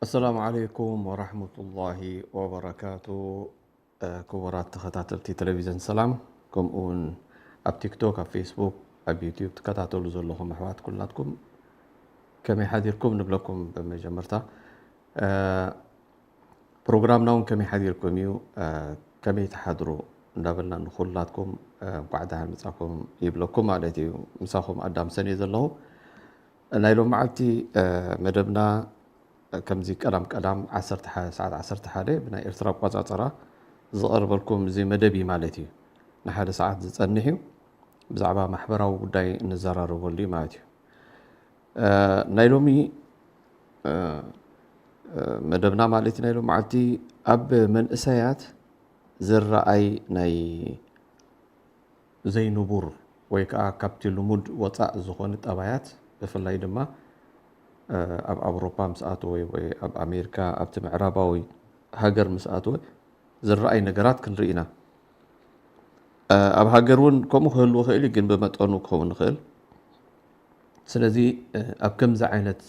ኣሰላሙ ዓለይኩም ወራሕመቱላሂ ወበረካቱ። ክቡራት ተኸታተልቲ ቴሌቪዝን ሰላም፣ ከምኡ እውን ኣብ ቲክቶክ፣ ኣብ ፌስቡክ፣ ኣብ ዩትዩብ ትከታተሉ ዘለኹም ኣሕዋት ኩላትኩም ከመይ ሓዲርኩም ንብለኩም። ብመጀመርታ ፕሮግራምና እውን ከመይ ሓዲርኩም እዩ፣ ከመይ ትሓድሩ እንዳበልና ንኩላትኩም እንኳዕ ደሓን መጻኩም ይብለኩም ማለት እዩ። ምሳኹም ኣዳም ሰን እየ ዘለኹ። ናይ ሎም መዓልቲ መደብና ከምዚ ቀዳም ቀዳም ዓሰርተ ሓደ ሰዓት ዓሰርተ ሓደ ብናይ ኤርትራ ኣቋጻጽራ ዝቐርበልኩም እዚ መደብ እዩ ማለት እዩ። ንሓደ ሰዓት ዝጸንሕ እዩ። ብዛዕባ ማሕበራዊ ጉዳይ እንዘራረበሉ እዩ ማለት እዩ። ናይ ሎሚ መደብና ማለት ናይ ሎም መዓልቲ ኣብ መንእሰያት ዝረኣይ ናይ ዘይንቡር ወይ ከዓ ካብቲ ልሙድ ወፃእ ዝኾነ ጠባያት፣ ብፍላይ ድማ ኣብ ኣውሮፓ ምስ ኣተወ ወይ ኣብ ኣሜሪካ ኣብቲ ምዕራባዊ ሃገር ምስ ኣተወ ዝረኣይ ነገራት ክንርኢ ኢና። ኣብ ሃገር እውን ከምኡ ክህልው ይኽእል እዩ፣ ግን ብመጠኑ ክኸውን ይኽእል። ስለዚ ኣብ ከምዚ ዓይነት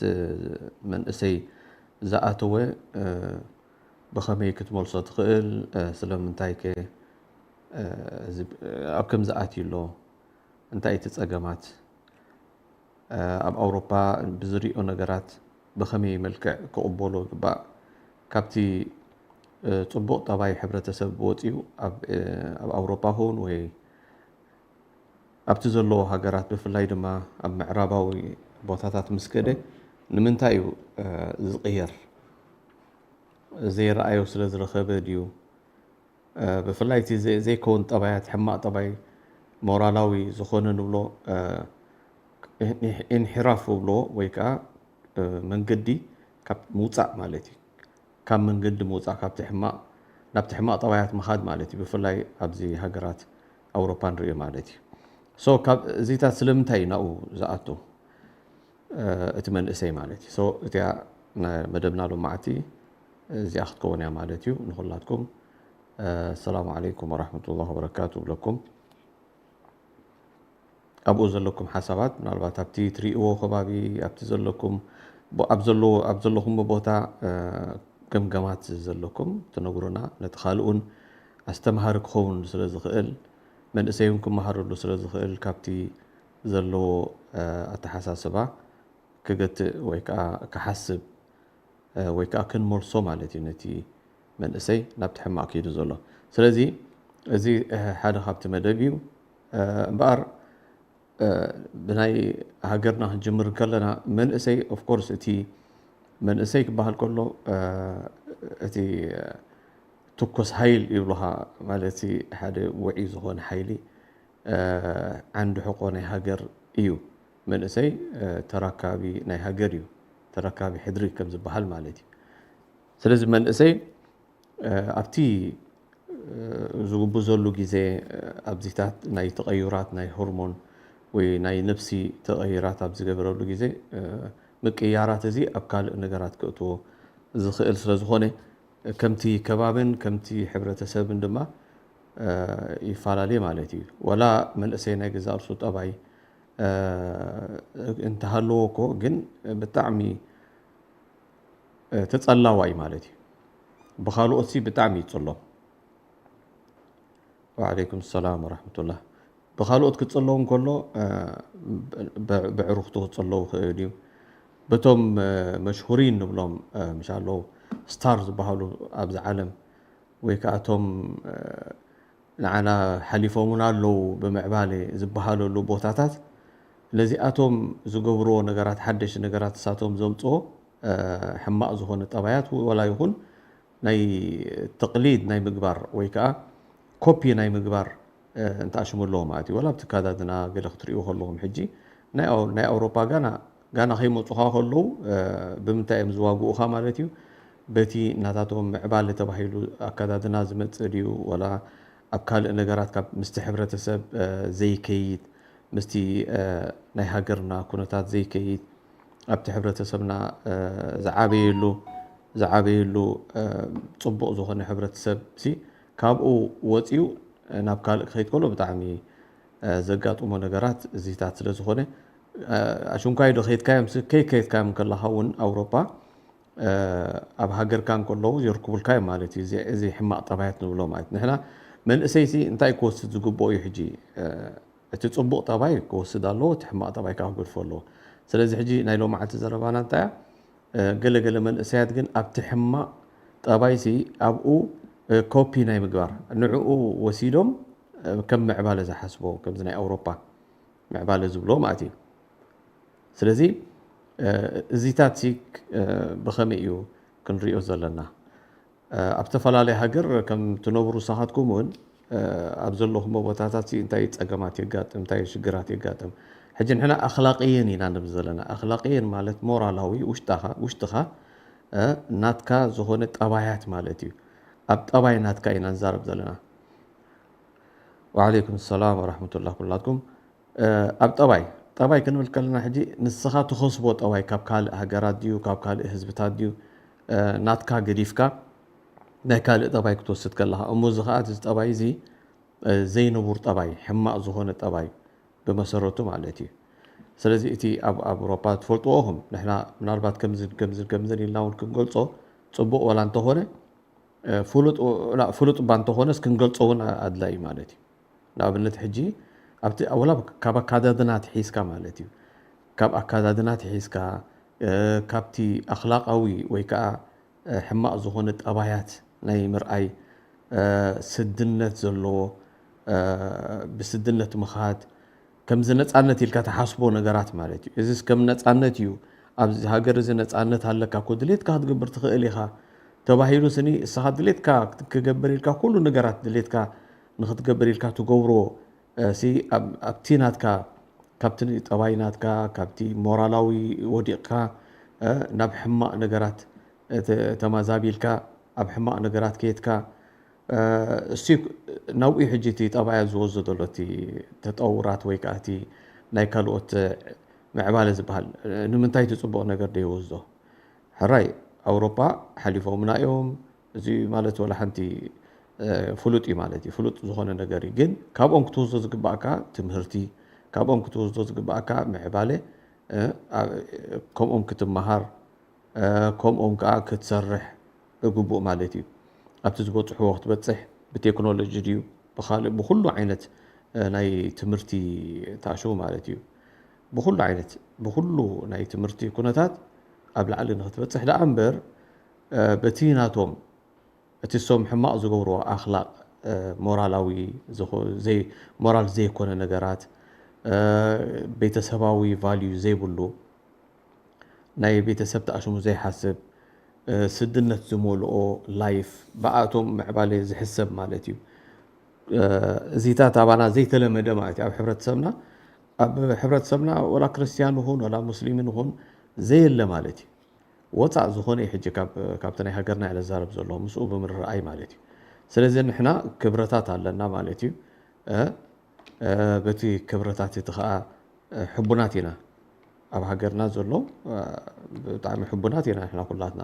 መንእሰይ ዝኣተወ ብኸመይ ክትመልሶ ትኽእል? ስለምንታይ ከ ኣብ ከምዚ ኣትዩ ኣሎ? እንታይ እቲ ጸገማት? ኣብ ኣውሮፓ ብዝሪኦ ነገራት ብኸመይ መልክዕ ክቕበሎ ይግባእ? ካብቲ ጽቡቕ ጠባይ ሕብረተሰብ ወጺኡ ኣብ ኣውሮፓ ኹን ወይ ኣብቲ ዘለዎ ሃገራት፣ ብፍላይ ድማ ኣብ ምዕራባዊ ቦታታት ምስ ከደ ንምንታይ እዩ ዝቕየር? ዘይረኣዮ ስለ ዝረኸበ ድዩ? ብፍላይ እቲ ዘይከውን ጠባያት፣ ሕማቕ ጠባይ፣ ሞራላዊ ዝኾነ ንብሎ ኢንሒራፍ ብሎ ወይ ከዓ መንገዲ ካብ ምውፃእ ማለት እዩ። ካብ መንገዲ ምውፃእ፣ ካብቲ ሕማቕ ናብቲ ሕማቕ ጠባያት ምኻድ ማለት እዩ። ብፍላይ ኣብዚ ሃገራት ኣውሮፓ ንሪኦ ማለት እዩ። ሶ ካብ እዚታት ስለምንታይ እዩ ናብኡ ዝኣቱ እቲ መንእሰይ ማለት እዩ። ሶ እቲኣ መደብና ሎማዕቲ እዚኣ ክትከውን እያ ማለት እዩ። ንኹላትኩም ሰላሙ ዓለይኩም ወራሕመቱላሂ ወበረካቱ እብለኩም። ኣብኡ ዘለኩም ሓሳባት፣ ምናልባት ኣብቲ ትርእይዎ ከባቢ፣ ኣብቲ ዘለኩም ኣብ ዘለኹም ቦታ ገምገማት ዘለኩም ትነግሩና፣ ነቲ ካልእ እውን ኣስተምሃሪ ክኸውን ስለ ዝኽእል፣ መንእሰይ እውን ክመሃረሉ ስለ ዝኽእል፣ ካብቲ ዘለዎ ኣተሓሳስባ ክገትእ ወይ ከዓ ክሓስብ ወይ ከዓ ክንመልሶ ማለት እዩ፣ ነቲ መንእሰይ ናብቲ ሕማቕ ከይዱ ዘሎ። ስለዚ እዚ ሓደ ካብቲ መደብ እዩ። እምበኣር ብናይ ሃገርና ክንጅምር ከለና፣ መንእሰይ፣ ኦፍኮርስ፣ እቲ መንእሰይ ክበሃል ከሎ እቲ ትኩስ ሓይል ይብሉኻ፣ ማለት ሓደ ውዑይ ዝኾነ ሓይሊ ዓንዲ ሕቆ ናይ ሃገር እዩ። መንእሰይ ተራካቢ ናይ ሃገር እዩ፣ ተራካቢ ሕድሪ ከም ዝበሃል ማለት እዩ። ስለዚ መንእሰይ ኣብቲ ዝግብዘሉ ግዜ፣ ኣብዚታት ናይ ተቐዩራት ናይ ሆርሞን ወይ ናይ ነብሲ ተቐይራት ኣብ ዝገበረሉ ግዜ፣ ምቅያራት እዚ ኣብ ካልእ ነገራት ክእትዎ ዝኽእል ስለ ዝኾነ፣ ከምቲ ከባብን ከምቲ ሕብረተሰብን ድማ ይፈላለ ማለት እዩ። ወላ መንእሰይ ናይ ገዛእ ርእሱ ጠባይ እንተሃለዎ እኮ፣ ግን ብጣዕሚ ተጸላዋይ ማለት እዩ። ብኻልኦት ሲ ብጣዕሚ ይጽሎ። ወዓለይኩም ሰላም ወራሕመቱላህ። ብኻልኦት ክጽሎ እንከሎ፣ ብዕሩኽቱ ክጽሎ ይኽእል እዩ። በቶም መሽሁሪን ንብሎም፣ ምሻ ኣለዉ ስታር ዝበሃሉ ኣብዚ ዓለም፣ ወይ ከዓ እቶም ንዓና ሓሊፎምና ኣለዉ ብምዕባለ ዝበሃለሉ ቦታታት፣ ነዚኣቶም ዝገብርዎ ነገራት፣ ሓደሽቲ ነገራት ንሳቶም ዘምጽኦ ሕማቕ ዝኾነ ጠባያት ወላ ይኹን ናይ ተቕሊድ ናይ ምግባር ወይ ከዓ ኮፒ ናይ ምግባር እንተኣሽሙ ኣለዎ ማለት እዩ። ወላ ኣብቲ ኣከዳድና ገለ ክትርእዩ ከለኹም፣ ሕጂ ናይ ኣው-፣ ናይ ኣውሮፓ ጋና፣ ጋና ከይመጹኻ ከለዉ ብምንታይ እዮም ዝዋግኡኻ ማለት እዩ? በቲ ናታቶም ምዕባለ ተባሂሉ ኣከዳድና ዝመጽእ ድዩ? ወላ ኣብ ካልእ ነገራት ካብ ምስቲ ሕብረተሰብ ዘይከይድ፣ ምስቲ ናይ ሃገርና ኩነታት ዘይከይድ፣ ኣብቲ ሕብረተሰብና ዝዓበየሉ፣ ዝዓበየሉ ጽቡቕ ዝኾነ ሕብረተሰብ ሲ ካብኡ ወጺኡ ናብ ካልእ ክኸይድ ከሎ ብጣዕሚ ዘጋጥሞ ነገራት እዚታት ስለ ዝኾነ፣ ኣሽንኳይ ዶ ከይድካዮም ሲ፣ ከይከይድካዮም ከለኻ እውን ኣውሮፓ ኣብ ሃገርካ እንከለዉ የርክቡልካ እዮም ማለት እዩ። እዚ ሕማቕ ጠባያት ንብሎ ማለት ንሕና መንእሰይሲ እንታይ ክወስድ ዝግብኦ እዩ ሕጂ? እቲ ጽቡቕ ጠባይ ክወስድ ኣለዎ፣ እቲ ሕማቕ ጠባይ ከዓ ክገድፎ ኣለዎ። ስለዚ ሕጂ ናይ ሎማዓንቲ ዘረባና እንታይ እያ? ገለ ገለ መንእሰያት ግን ኣብቲ ሕማቕ ጠባይሲ ኣብኡ ኮፒ ናይ ምግባር፣ ንዕኡ ወሲዶም ከም ምዕባለ ዝሓስቦ፣ ከምዚ ናይ ኣውሮፓ ምዕባለ ዝብሎ ማለት እዩ። ስለዚ እዚታት ሲ ብኸመይ እዩ ክንሪኦ ዘለና? ኣብ ዝተፈላለየ ሃገር ከም ትነብሩ ንስኻትኩም እውን ኣብ ዘለኹሞ ቦታታት ሲ እንታይ ፀገማት የጋጥም፣ እንታይ ሽግራት የጋጥም? ሕጂ ንሕና ኣኽላቅየን ኢና ንብል ዘለና። ኣኽላቅየን ማለት ሞራላዊ ውሽጣኻ ውሽጥኻ ናትካ ዝኾነ ጠባያት ማለት እዩ። ኣብ ጠባይ ናትካ ኢና ንዛረብ ዘለና። ወዓለይኩም ሰላም ወራሕመቱላህ ኩላትኩም። ኣብ ጠባይ ጠባይ ክንብል ከለና ሕጂ ንስኻ ትኸስቦ ጠባይ ካብ ካልእ ሃገራት ድዩ ካብ ካልእ ህዝብታት ድዩ ናትካ ገዲፍካ ናይ ካልእ ጠባይ ክትወስድ ከለኻ እሞ እዚ ከዓ እዚ ጠባይ እዚ ዘይንቡር ጠባይ ሕማቕ ዝኾነ ጠባይ ብመሰረቱ ማለት እዩ። ስለዚ እቲ ኣብ ኣውሮፓ ትፈልጥዎ ኹም ንሕና ምናልባት ከምዝን ከምዝን ከምዝን ኢልና እውን ክንገልጾ ጽቡቕ ወላ እንተኾነ ፍሉጥ ፍሉጥ እባ እንተኾነስ ክንገልጾ እውን ኣድላይ ማለት እዩ። ንኣብነት ሕጂ ኣብቲ ወላ ካብ ኣካዳድና ትሒዝካ ማለት እዩ ካብ ኣካዳድና ትሒዝካ ካብቲ ኣኽላቃዊ ወይ ከዓ ሕማቕ ዝኾነ ጠባያት ናይ ምርኣይ ስድነት ዘለዎ ብስድነት ምኻድ ከምዚ ነፃነት ኢልካ ትሓስቦ ነገራት ማለት እዩ። እዚስ ከም ነፃነት እዩ። ኣብዚ ሃገር እዚ ነፃነት ኣለካ እኮ ድሌትካ ክትገብር ትኽእል ኢኻ ተባሂሉ ስኒ እስኻ ድሌትካ ክገብር ኢልካ ኩሉ ነገራት ድሌትካ ንክትገብር ኢልካ ትገብሮ ሲ ኣብቲ ናትካ ካብቲ ጠባይ ናትካ ካብቲ ሞራላዊ ወዲቕካ ናብ ሕማቕ ነገራት ተማዛቢልካ ኣብ ሕማቕ ነገራት ከየትካ እሱ ናብኡ ሕጂ እቲ ጠባያ ዝወስዶ ዘሎ እቲ ተጠውራት ወይ ከዓ እቲ ናይ ካልኦት ምዕባለ ዝበሃል ንምንታይ እቲ ፅቡቕ ነገር ዶ ይወስዶ? ሕራይ ኣውሮፓ ሓሊፎምና እዮም። እዚ ማለት ወላ ሓንቲ ፍሉጥ እዩ ማለት እዩ። ፍሉጥ ዝኾነ ነገር እዩ። ግን ካብኦም ክትወስዶ ዝግባእካ ትምህርቲ፣ ካብኦም ክትወስዶ ዝግባእካ ምዕባለ፣ ከምኦም ክትመሃር፣ ከምኦም ከዓ ክትሰርሕ ግቡእ ማለት እዩ። ኣብቲ ዝበፅሕዎ ክትበፅሕ ብቴክኖሎጂ ድዩ ብካልእ ብኩሉ ዓይነት ናይ ትምህርቲ ተኣሽሙ ማለት እዩ። ብኩሉ ዓይነት ብኩሉ ናይ ትምህርቲ ኩነታት ኣብ ላዕሊ ንክትበፅሕ ደኣ እምበር በቲ ናቶም እቲ ሶም ሕማቕ ዝገብርዎ ኣኽላቕ ሞራላዊ ሞራል ዘይኮነ ነገራት ቤተሰባዊ ቫልዩ ዘይብሉ ናይ ቤተሰብ ተኣሽሙ ዘይሓስብ ስድነት ዝመልኦ ላይፍ ብኣቶም ምዕባለ ዝሕሰብ ማለት እዩ። እዚታት ኣባና ዘይተለመደ ማለት እዩ ኣብ ሕብረተሰብና ኣብ ሕብረተሰብና ወላ ክርስትያን ይኹን ወላ ሙስሊምን ይኹን ዘየለ ማለት እዩ። ወፃእ ዝኾነ እዩ ሕጂ ካብቲ ናይ ሃገርና እየ ዘዛረብ ዘለኹ ምስኡ ብምርኣይ ማለት እዩ። ስለዚ ንሕና ክብረታት ኣለና ማለት እዩ። በቲ ክብረታት እቲ ከዓ ሕቡናት ኢና ኣብ ሃገርና ዘሎ ብጣዕሚ ሕቡናት ኢና ንሕና ኩላትና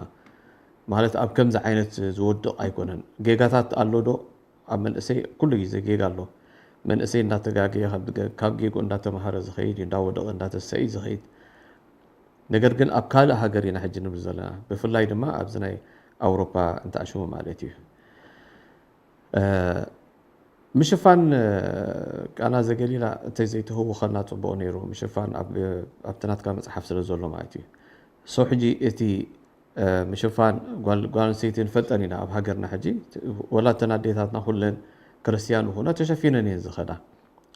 ማለት ኣብ ከምዚ ዓይነት ዝወድቕ ኣይኮነን። ጌጋታት ኣሎ ዶ? ኣብ መንእሰይ ኩሉ ግዜ ጌጋ ኣሎ። መንእሰይ እንዳተጋገየ ካብ ጌጉ እንዳተማሃረ ዝኸይድ እዩ እንዳወደቐ እንዳተሰኢ ዝኸይድ። ነገር ግን ኣብ ካልእ ሃገር ኢና ሕጂ ንብል ዘለና ብፍላይ ድማ ኣብዚ ናይ ኣውሮፓ እንተኣሽሙ ማለት እዩ። ምሽፋን ቃና ዘገሊላ እንተይ ዘይተህውኸልና ፅቡቕ ነይሩ። ምሽፋን ኣብቲ ናትካ መፅሓፍ ስለ ዘሎ ማለት እዩ። ሶ ሕጂ እቲ ምሽፋን ጓል ኣንስተይቲ ንፈልጠን ኢና ኣብ ሃገርና ሕጂ ወላ እተን ኣዴታትና ኩለን ክርስትያን ዝኾና ተሸፊነን እየን ዝኸዳ።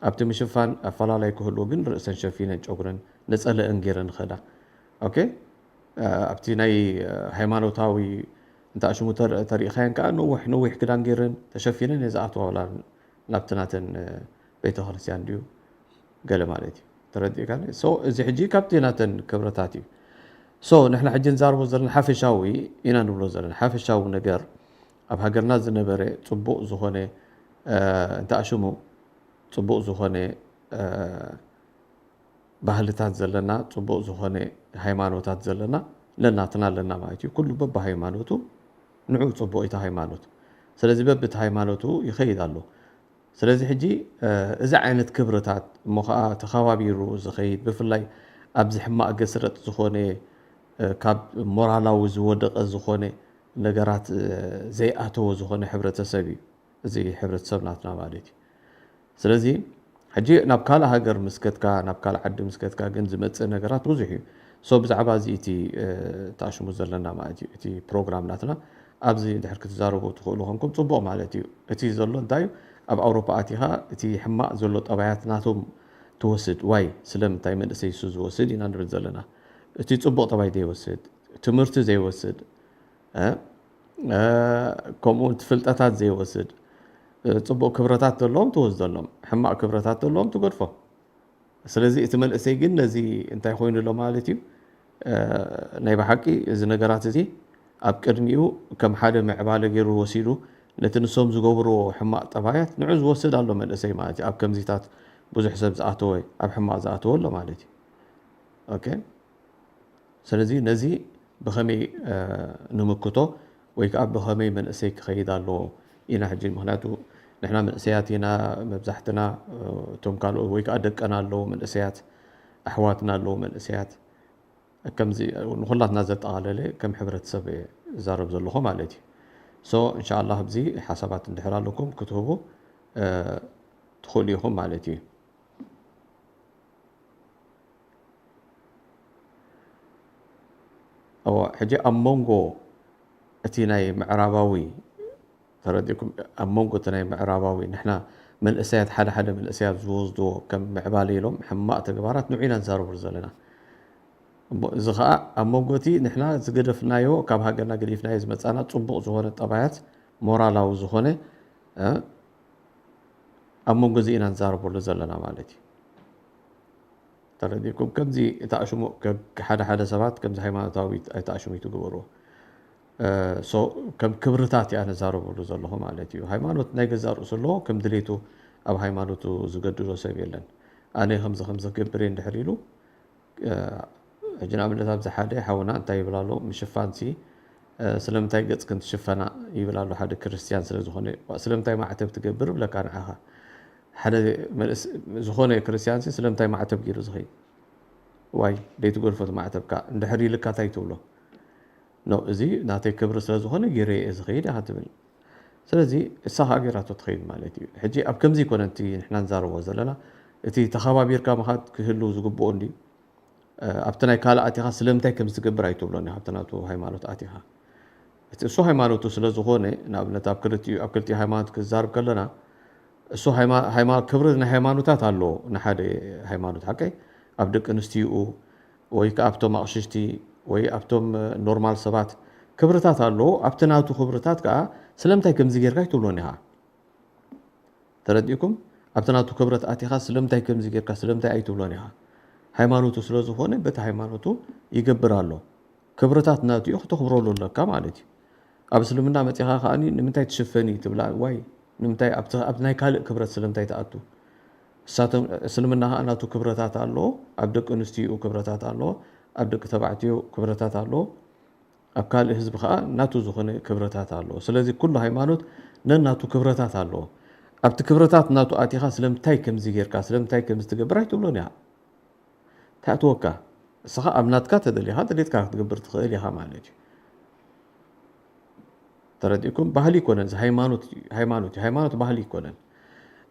ኣብቲ ምሽፋን ኣፈላላይ ክህልዎ ግን ርእሰን ሸፊነን ጨጉረን ነፀለአን ገይረን ይኸዳ። ኦኬ ኣብቲ ናይ ሃይማኖታዊ እንተኣሽሙ ተሪእኻየን ከዓ ነዊሕ ነዊሕ ክዳን ገይረን ተሸፊነን እየ ዝኣትዋ ወላ ናብቲ ናተን ቤተክርስትያን ድዩ ገለ ማለት እዩ ተረዲእካ። እዚ ሕጂ ካብቲ ናተን ክብረታት እዩ። ንሕና ሕጂ ንዛርቦ ዘለና ሓፈሻዊ ኢና ንብሎ ዘለና ሓፈሻዊ ነገር ኣብ ሃገርና ዝነበረ ፅቡቕ ዝኾነ እንተኣሽሙ ፅቡቕ ዝኾነ ባህልታት ዘለና ፅቡቕ ዝኾነ ሃይማኖታት ዘለና ነናትና ኣለና ማለት እዩ። ኩሉ በብሃይማኖቱ ንዑ ፅቡቕ እቲ ሃይማኖት ስለዚ በብቲ ሃይማኖቱ ይኸይድ ኣሎ። ስለዚ ሕጂ እዚ ዓይነት ክብርታት እሞ ከዓ ተኸባቢሩ ዝኸይድ ብፍላይ ኣብዚ ሕማቕ ገስረጥ ዝኾነ ካብ ሞራላዊ ዝወደቐ ዝኾነ ነገራት ዘይኣተወ ዝኾነ ሕብረተሰብ እዩ እዚ ሕብረተሰብ ናትና ማለት እዩ። ስለዚ ሕጂ ናብ ካልእ ሃገር ምስ ከድካ፣ ናብ ካልእ ዓዲ ምስ ከድካ ግን ዝመጽእ ነገራት ብዙሕ እዩ። So ብዛዕባ እዚ እቲ ተኣሽሙ ዘለና ማለት እዩ እቲ ፕሮግራም ናትና ኣብዚ ድሕር ክትዛረቡ ትኽእሉ ኮንኩም ጽቡቕ ማለት እዩ። እቲ ዘሎ እንታይ እዩ? ኣብ ኣውሮፓ ኣቲኻ እቲ ሕማቕ ዘሎ ጠባያት ናቶም ትወስድ። ዋይ ስለምንታይ መንእሰይ እሱ ዝወስድ ኢና ንብል ዘለና። እቲ ጽቡቕ ጠባይ ዘይወስድ፣ ትምህርቲ ዘይወስድ፣ ከምኡ ፍልጠታት ዘይወስድ፣ ጽቡቕ ክብረታት ዘለዎም ትወስደሎም፣ ሕማቕ ክብረታት ዘለዎም ትገድፎ። ስለዚ እቲ መንእሰይ ግን ነዚ እንታይ ኮይኑ ኣሎ ማለት እዩ? ናይ ብሓቂ እዚ ነገራት እዚ ኣብ ቅድሚኡ ከም ሓደ ምዕባለ ገይሩ ወሲዱ ነቲ ንሶም ዝገብርዎ ሕማቕ ጠባያት ንዑ ዝወስድ ኣሎ መንእሰይ ማለት እዩ። ኣብ ከምዚታት ብዙሕ ሰብ ዝኣተወ ኣብ ሕማቕ ዝኣተወ ኣሎ ማለት እዩ። ኦኬ ስለዚ ነዚ ብኸመይ ንምክቶ ወይ ከዓ ብኸመይ መንእሰይ ክኸይድ ኣለዎ ኢና ሕጂ። ምክንያቱ ንሕና መንእሰያት ኢና መብዛሕትና፣ እቶም ካልኦት ወይ ከዓ ደቀና ኣለዉ መንእሰያት፣ ኣሕዋትና ኣለዉ መንእሰያት። ከምዚ ንኹላትና ዘጠቓለለ ከም ሕብረተሰብ እየ ዝዛረብ ዘለኹ ማለት እዩ። So እንሻላ ኣብዚ ሓሳባት እንድሕር ኣለኩም ክትህቡ ትኽእሉ ኢኹም ማለት እዩ። እዎ ሕጂ ኣብ መንጎ እቲ ናይ ምዕራባዊ ተረዲእኩም ኣብ መንጎ እቲ ናይ ምዕራባዊ ንሕና መንእሰያት ሓደ ሓደ መንእሰያት ዝወስድዎ ከም ምዕባለ ኢሎም ሕማቕ ተግባራት ንዑ ኢና ንዛረበሉ ዘለና። እዚ ከዓ ኣብ መንጎ እቲ ንሕና ዝገደፍናዮ ካብ ሃገርና ገዲፍናዮ ዝመፃና ፅቡቕ ዝኾነ ጠባያት ሞራላዊ ዝኾነ ኣብ መንጎ እዚ ኢና ንዛረበሉ ዘለና ማለት እዩ። ተረዲእኩም ከምዚ ተኣሽሙ ሓደ ሓደ ሰባት ከምዚ ሃይማኖታዊ ኣይተኣሽሙ ይትግበርዎ። ከም ክብርታት እያ ነዛረበሉ ዘለኹ ማለት እዩ። ሃይማኖት ናይ ገዛ ርእሱ ኣለዎ። ከም ድሌቱ ኣብ ሃይማኖቱ ዝገድዶ ሰብ የለን። ኣነ ከምዚ ከምዚ ክገብር እየ እንድሕር ኢሉ ሕጂ ንኣብነት ኣብዚ ሓደ ሓውና እንታይ ይብል ኣሎ ምሽፋን ሲ ስለምንታይ ገጽ ክንትሽፈና ይብል ኣሎ ሓደ ክርስትያን ስለ ዝኾነ ስለምንታይ ማዕተብ ትገብር ብለካ ንዓኻ ሓደ ዝኾነ ክርስትያን ሲ ስለምንታይ ማዕተብ ገይሩ ዝኸይድ ዋይ ደይትገድፎ ማዕተብካ እንድሕር ኢልካ እንታይ ትብሎ ኖ እዚ ናተይ ክብሪ ስለ ዝኾነ ገይረ እየ ዝኸይድ ኢኻ ትብል ስለዚ እሳ ከዓ ገይራቶ ትኸይድ ማለት እዩ ሕጂ ኣብ ከምዚ ይኮነ እቲ ንሕና ንዛረቦ ዘለና እቲ ተኸባቢርካ ምኻድ ክህሉ ዝግብኦ እንዲ ኣብቲ ናይ ካልእ ኣቲኻ ስለምንታይ ከም ዝገብር ኣይትብሎን ኢኻ ኣብቲ ናቱ ሃይማኖት ኣቲኻ እቲ እሱ ሃይማኖቱ ስለ ዝኾነ ንኣብነት ኣብ ክልቲኡ ኣብ ክልቲኡ ሃይማኖት ክዛርብ ከለና እሱ ክብሪ ናይ ሃይማኖታት ኣለዎ ንሓደ ሃይማኖት ሓቀይ ኣብ ደቂ ኣንስትይኡ ወይ ከዓ ኣብቶም ኣቕሽሽቲ ወይ ኣብቶም ኖርማል ሰባት ክብርታት ኣለዎ ኣብቲ ናቱ ክብርታት ከዓ ስለምንታይ ከምዚ ጌርካ ኣይትብሎን ኢኻ ተረዲእኩም ኣብቲ ናቱ ክብረት ኣቲኻ ስለምንታይ ከምዚ ጌርካ ስለምንታይ ኣይትብሎን ኢኻ ሃይማኖቱ ስለ ዝኾነ በቲ ሃይማኖቱ ይገብር ኣሎ ክብርታት ናቱ እዩ ክተኽብረሉ ኣለካ ማለት እዩ ኣብ እስልምና መፂኻ ከዓ ንምንታይ ትሽፈኒ ትብላ ዋይ ንምንታይ ኣብ ናይ ካልእ ክብረት ስለምንታይ ትኣቱ እስልምና ከዓ ናቱ ክብረታት ኣለዎ ኣብ ደቂ ኣንስትይኡ ክብረታት ኣለዎ ኣብ ደቂ ተባዕትዮ ክብረታት ኣለዎ ኣብ ካልእ ህዝቢ ከዓ ናቱ ዝኾነ ክብረታት ኣለዎ ስለዚ ኩሉ ሃይማኖት ነናቱ ክብረታት ኣለዎ ኣብቲ ክብረታት ናቱ ኣቲኻ ስለምንታይ ከምዚ ጌርካ ስለምንታይ ከምዚ ትገብር ኣይትብሎን እያ ተእትወካ እስኻ ኣብ ናትካ ተደሊኻ ድሌትካ ክትገብር ትኽእል ኢኻ ማለት እዩ ተረዲእኩም ባህሊ ይኮነን እዚ ሃይማኖት ሃይማኖት እዩ ሃይማኖት ባህሊ ይኮነን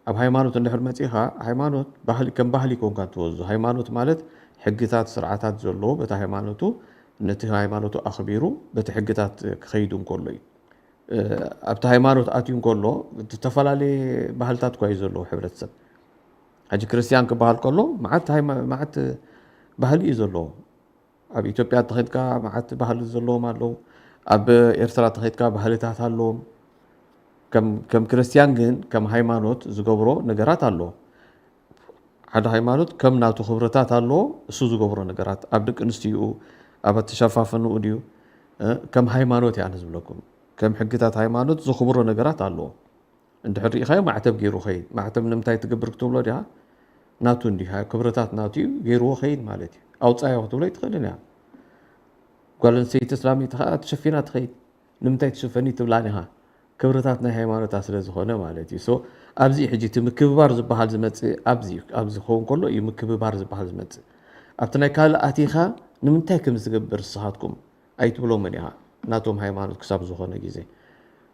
ኣብ ሃይማኖት እንድሕር መፂኻ ሃይማኖት ባህሊ ከም ባህሊ ይኮንካ ትወዙ ሃይማኖት ማለት ሕግታት ስርዓታት ዘለዎ በቲ ሃይማኖቱ ነቲ ሃይማኖቱ ኣኽቢሩ በቲ ሕግታት ክኸይዱ እንከሎ እዩ ኣብቲ ሃይማኖት ኣትዩ እንከሎ ዝተፈላለየ ባህልታት እኳ እዩ ዘለዎ ሕብረተሰብ ሕጂ ክርስትያን ክበሃል ከሎ መዓት ባህሊ እዩ ዘለዎ ኣብ ኢትዮጵያ ተኸድካ መዓት ባህሊ ዘለዎም ኣለዉ ኣብ ኤርትራ ተኸድካ ባህልታት ኣለዎም ከም ክርስትያን ግን ከም ሃይማኖት ዝገብሮ ነገራት ኣለዎ ሓደ ሃይማኖት ከም ናቱ ክብርታት ኣለዎ እሱ ዝገብሮ ነገራት ኣብ ደቂ ኣንስትይኡ ኣብ ኣተሸፋፈንኡ ድዩ ከም ሃይማኖት እያ ዝብለኩም ከም ሕግታት ሃይማኖት ዝኽብሮ ነገራት ኣለዎ እንድሕር ርኢኻዮ ማዕተብ ገይሩ ኸይድ ማዕተብ ንምንታይ ትገብር ክትብሎ ዲኻ ናቱ እንዲ ክብርታት ናቱ እዩ ገይርዎ ኸይድ ማለት እዩ ኣውፃዮ ክትብሎ ይትኽእልን እያ ጓል ኣንስተይቲ እስላመይቲ ከዓ ተሸፊና ትኸይድ ንምንታይ ትሽፈኒ ትብላን ኢኻ ክብርታት ናይ ሃይማኖታ ስለ ዝኾነ ማለት እዩ ኣብዚ ሕጂ እቲ ምክብባር ዝበሃል ዝመፅእ ኣብዚ ኣብዚ ክኸውን ከሎ እዩ ምክብባር ዝበሃል ዝመፅእ ኣብቲ ናይ ካልእ ኣቲኻ ንምንታይ ከም ዝገብር ንስኻትኩም ኣይትብሎምን ኢኻ። ናቶም ሃይማኖት ክሳብ ዝኾነ ግዜ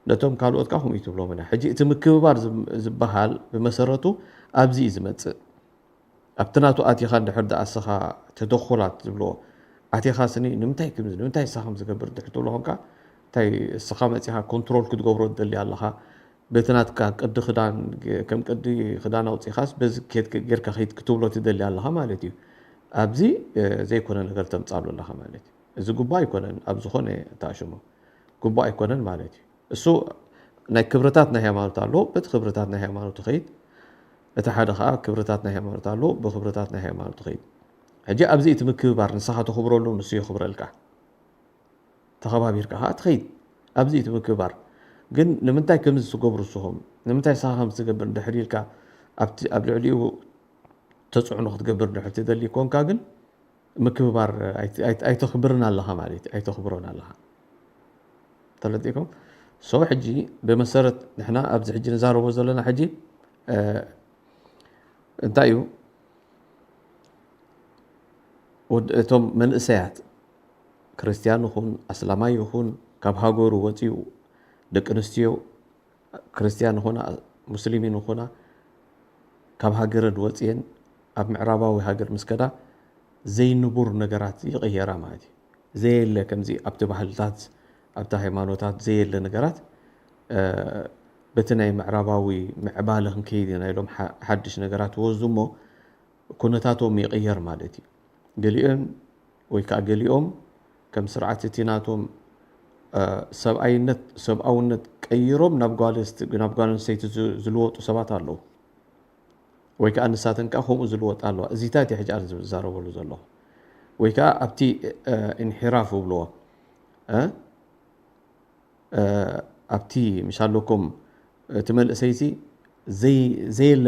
ነቶም ካልኦት ከኣ ከምኡ ኣይትብሎምን ኢኻ። ሕጂ እቲ ምክብባር ዝብ-፣ ዝበሃል ብመሰረቱ ኣብዚ እዩ ዝመጽእ። ኣብቲ ናቱ ኣቲኻ እንድሕር ደኣ እስኻ ተደኹላት ዝብልዎ ኣቲኻ ስኒ ንምንታይ ከምዚ ንምንታይ እስኻ ከም ዝገብር እንድሕር ትብሎ ኮንካ እንታይ እስኻ መጺኻ ኮንትሮል ክትገብሮ ትደሊ ኣለኻ። በቲ ናትካ ቅዲ ክዳን ከም ቅዲ ክዳን ኣውጺኻስ በዚ ኬድ ጌርካ ኸይድ ክትብሎ ትደሊ ኣለኻ ማለት እዩ። ኣብዚ እ፣ ዘይኮነ ነገር ተምጻሉ ኣለኻ ማለት እዩ። እዚ ጉቡእ ኣይኮነን። ኣብ ዝኾነ ተኣሽሞ ጉቡእ ኣይኮነን ማለት እዩ። እሱ ናይ ክብርታት ናይ ሃይማኖት ኣሎ። በቲ ክብርታት ናይ ሃይማኖት ትኸይድ። እቲ ሓደ ኸዓ ክብርታት ናይ ሃይማኖት ኣሎ። ብክብርታት ናይ ሃይማኖት ትኸይድ። ሕጂ ኣብዚ እቲ ምክብባር ንስኻ ተኽብረሉ ንሱ የኽብረልካ። ተኸባቢርካ ኸዓ ትኸይድ። ኣብዚ እቲ ምክብባር ግን ንምንታይ ከምዚ ትገብሩ ንስኹም? ንምንታይ ንስኻ ከም ትገብር እንድሕር ኢልካ ኣብቲ፣ ኣብ ልዕሊኡ ተጽዕኖ ክትገብር እንድሕር ትደሊ ኮንካ ግን ምክብባር ኣይት-፣ ኣይት-፣ ኣይተኽብርን ኣለኻ ማለት እዩ። ኣይተኽብሮን ኣለኻ። ተረዲእኩም? ሶ ሕጂ ብመሰረት ንሕና ኣብዚ ሕጂ ንዛረቦ ዘለና ሕጂ፣ እ፣ እንታይ እዩ? ወድ-፣ እቶም መንእሰያት ክርስትያን ይኹን ኣስላማይ ይኹን ካብ ሃገሩ ወፂኡ ደቂ ኣንስትዮ ክርስትያን ይኹና ሙስሊሚን ይኹና ካብ ሃገረን ወፂኤን ኣብ ምዕራባዊ ሃገር ምስ ከዳ ዘይንቡር ነገራት ይቕየራ ማለት እዩ። ዘየለ ከምዚ ኣብቲ ባህልታት ኣብቲ ሃይማኖታት ዘየለ ነገራት እ፣ በቲ ናይ ምዕራባዊ ምዕባለ ክንከይድ ኢና ኢሎም ሓ-፣ ሓድሽ ነገራት ወዙ እሞ ኩነታቶም ይቕየር ማለት እዩ። ገሊኦም ወይ ከዓ ገሊኦም ከም ስርዓት እቲ ናቶም እ፣ ሰብኣይነት ሰብኣውነት ቀይሮም ናብ ጓል ኣንስት-፣ ናብ ጓል ኣንስተይቲ ዝ-፣ ዝልወጡ ሰባት ኣለዉ። ወይ ከዓ ንሳተን ከዓ ከምኡ ዝልወጣ ኣለዋ። እዚታት እየ ሕጂ ኣነ ዝዛረበሉ ዘለኹ። ወይ ከዓ ኣብቲ እ፣ ኢንሒራፍ ይብልዎ እ፣ እ፣ ኣብቲ ምሽ ኣለኩም እቲ መንእሰይቲ ዘይ-፣ ዘየለ